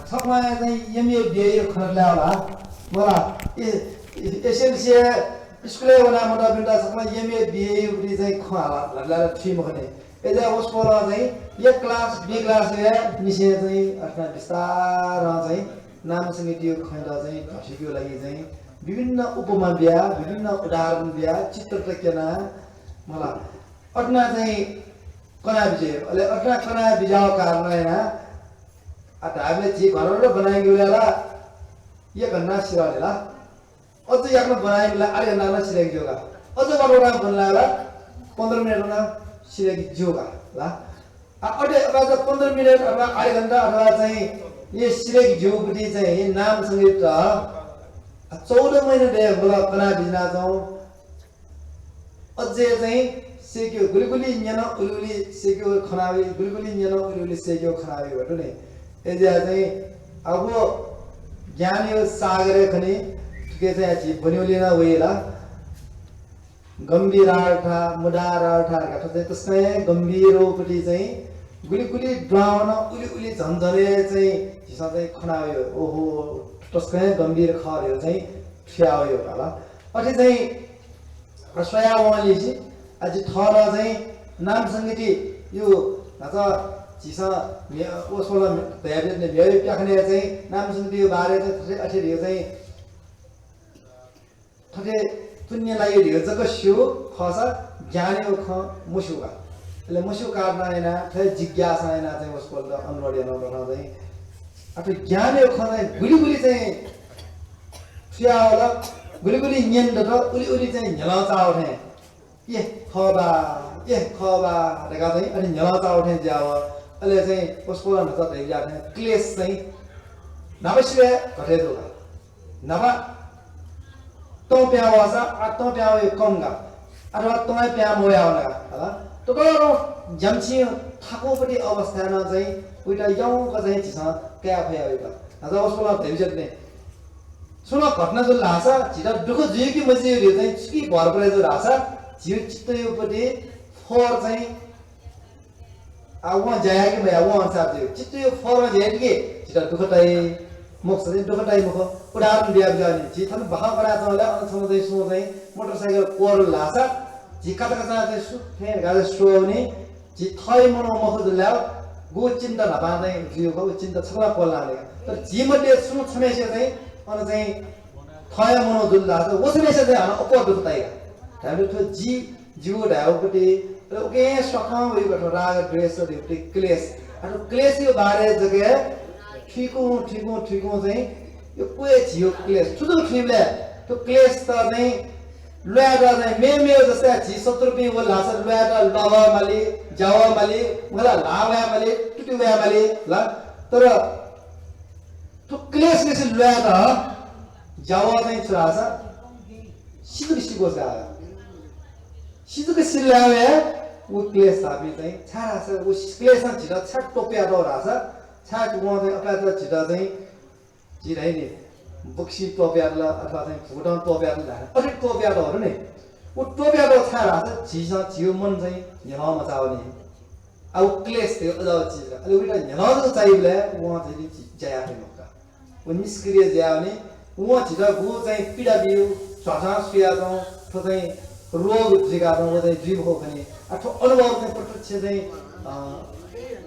छकलं चाहिँ एमए बिए खँ ल्हायेगु ला। मला, ए-, ए-, एसएलसी स्कुलय् वना मतःपिन्त छकलं एमए बिए चाहिँ खँ ल्हायेगु थुइ मखु नि। अय्‌जुयाः वसपोलं चाहिँ A class, B class या निसें चाहिँ अथे बिस्तारं चाहिँ नाम संगीतया खँयात चाहिँ धस्यूकेगु लागि चाहिँ विभिन्न उपमा बियाः, विभिन्न उदाहरण बियाः, चित्र त क्यनाः मला अथे यानाः चाहिँ कना बिज्यात। अले अथे यानाः कना बिज्याःगु कारणं यानाः आ धाःबलय् झी घरर ब्वनाइगु बेला ला एक घण्टा सिधः नि ला। अझ याकनं ब्वनाइबलय् आधे घण्टा नं सिधय्‌के ज्यू का। अझ वात वानाः ब्वनाः ला पन्ध्र मिनेट नं सिधय्‌के ज्यू का ला। आ, अथे अथवा पन्ध्र मिनेट अथवा आधे घण्टा अथवा चाहिँ ए सिधय्‌के ज्यूगुपट्टि चाहिँ नाम संगीत, आ, चौध महिना दय्‌क मला कना बिज्यानाच्वंगु। अझ चाहिँ सय्‌केगु, गुलि गुलि न्यन उलि उलि सय्‌केगु खनावइ, गुलि गुलि न्यन उलि उलि सय्‌केगु खनावइ धुन नि। अय्‌जुयाः चाहिँ आः ज्ञानया सागरय् खनी, थुकी चाहिँ झी ब्वनेगुलिं नं वइ ला। गम्भीरार्था, मुदारार्था धकाः थ्व चाहिँ तसकं हे गम्भीरपट्टि चाहिँ गुलि गुलि दुहां वन उलि उलि झन झन हे चाहिँ झीसं चाहिँ खनावइ। ओहो, तसकं हे गम्भीर खः धइगु चाहिँ थुयावइ का ला। अथे चाहिँ अ, स्वयावंलिसे, अ, जि थः नं चाहिँ नाम संगीतया न्हाचः झीसं मे-, वसपोलं धयाबिज्यात नि, मेगु प्याखनय् चाहिँ नाम संगीतया बारे चाहिँ थथे अथे धइगु चाहिँ थथे तुन्ने लागि धइगु जक स्यू खःसा ज्ञानया खँ मस्यू का। अले मस्यू कारणं यानाः थथे जिज्ञासा यानाः चाहिँ वसपोलयात अनुरोध यानाः चाहिँ अथे ज्ञानया खँ चाहिँ गुलि गुलि चाहिँ थुयावल, गुलि गुलि न्यने दत, उलि उलि चाहिँ न्ह्यलं चाःगु थें, ए खः बा, ए खः बा धकाः चाहिँ अथे न्ह्यलं चाःगु थें जुयावल। अले चाहिँ वसपोलं न्हाचः धयाबिज्यात थें क्लेश चाहिँ न्हापा सिबय् घटे जू का। न्हापा तं पिहां वःसा, आ, तं पिहां वइ कम का, अथवा तं हे पिहां मवयावन का, हला। ततःधंगु ज्यामछि थाकुपट्टि अवस्थाय् नं चाहिँ उइत यंक चाहिँ झीसं काये फयावइ का। न्हाचः वसपोलं धयाबिज्यात नि, छुं नं घटना जुल धाःसा, झीत दुःख जुइ कि मजुइ धइगु चाहिँ छुकी भर परे जू धाःसा, झीगु चित्तयापट्टि फोहोर चाहिँ आ, वं ज्या याये कि मयाये, वं अनुसार जुइ। चित्तया फोहोरं ज्या यात कि झीत दुःख ताइ, मखुसा चाहिँ दुःख ताइ मखु। उदाहरण बिया बिज्यात नि, झी थन बाखं कनाच्वंबलय् अन छम्ह चाहिँ सुं चाहिँ मोटरसाइकल क्वह्रल धाःसा, झी काचाकाचां चाहिँ सु थें धकाः चाहिँ स्वःवनी, झी थःगु मनू मखु जुल धाःसा, गु चिन्ता न्हापां चाहिँ जुइगु खः, व चिन्ता छकलं पल्लाने। तर झी मध्ये सुं छम्हेसिया चाहिँ अन चाहिँ थःया मनू जुल धाःसा व छम्हेसिया चाहिँ हानं अप्वः दुःख ताइगा। धायेबलय् थ्व जि, जिगु धायेगुपट्टि, अले उकिं स्वाखं वइगु अथवा राग, द्वेष धइगुपट्टि क्लेश। अथवा क्लेशया बारे जक थुइकुं, थुइकुं, थुइकुं चाहिँ यक्व हे झीगु क्लेश। थुजु थुइबलय् थ्व क्लेशत चाहिँ ल्वायेत चाहिँ मेमेगु जस्तै झी शत्रुपिं वल धाःसा ल्वायेत ल्वावः माली, ज्यावः माली, मखु ला ल्हाः वये माली, तुति वये माली ला। तर थ्व क्लेशलिसे ल्वायेत ज्यावः चाहिँ छु धाःसा सिजक सिक्वस गाः। सिजक सिल्लाय् वये व क्लेश धाःपिं चाहिँ छाय् धाःसा व क्लेशं झीत छाय् त्वपुयातः धाःसा छाय् वं चाहिँ अपाय्‌त झीत चाहिँ झी धाइ नि, बक्सिं त्वपुयातल अथवा चाहिँ भूतं त्वपुयातल धाये, अथे त्वपुयातः हो नि। व त्वपुयातः छाय् धाःसा झीसं झीगु मन चाहिँ न्ह्यलं मचावनी। आ, व क्लेश धइगु अजाव चिज का। अले उइत न्ह्यलं जक चाइबलय् वं झीत ज्या याये फइ मखु का। व निष्क्रिय जुयावनी। वं झीत गु चाहिँ पीडा बिउ, झ्वाझ्वां सुयाच्वं, थ्व चाहिँ रोग जुइकाच्वं व चाहिँ जुइ मखु खनी। आ, थ्व अनुभव चाहिँ प्रत्यक्ष चाहिँ, अ,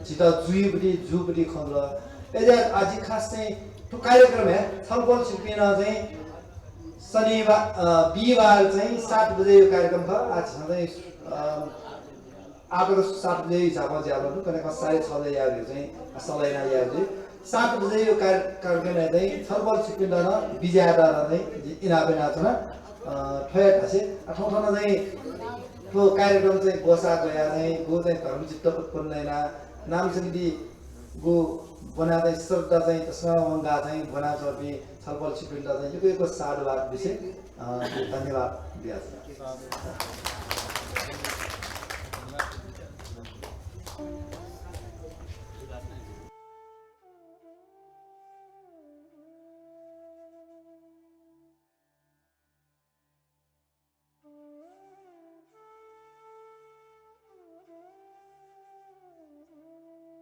झीत जुइपट्टि, जूपट्टि खँ जुल। अय्‌जुयाः आः जि खास चाहिँ थ्व कार्यक्रम हे छलपोल छिकपिं नं चाहिँ शनिबार, अ, बिहिबार चाहिँ सात बजेया कार्यक्रम खः। आः झीसं चाहिँ, अ, आपात सात बजे हिसाबं ज्या यानागु दु, कन्हय् कन्हय् साढे छ बजे यायेगु चाहिँ सल्लाह यानाः यायेगु दु। सात बजेया कार्य-, कार्यक्रमय् चाहिँ छलपोल छिकपिन्त नं बिज्यायेत नं चाहिँ इनाप यानाच्वना। अ, थ्व हे धासें, अ, थौं थन चाहिँ थ्व कार्यक्रम चाहिँ ग्वसाः ग्वयाः चाहिँ गु चाहिँ धर्मचित्त उत्पन्न यानाः नाम समिति गु ब्वनाः चाहिँ श्रद्धा चाहिँ तसकं वंकाः चाहिँ ब्वनाच्वंपिं छलपोल छिकपिन्त चाहिँ यक्व यक्व साधुवाद बिसें, अ, धन्यवाद बियाच्वना।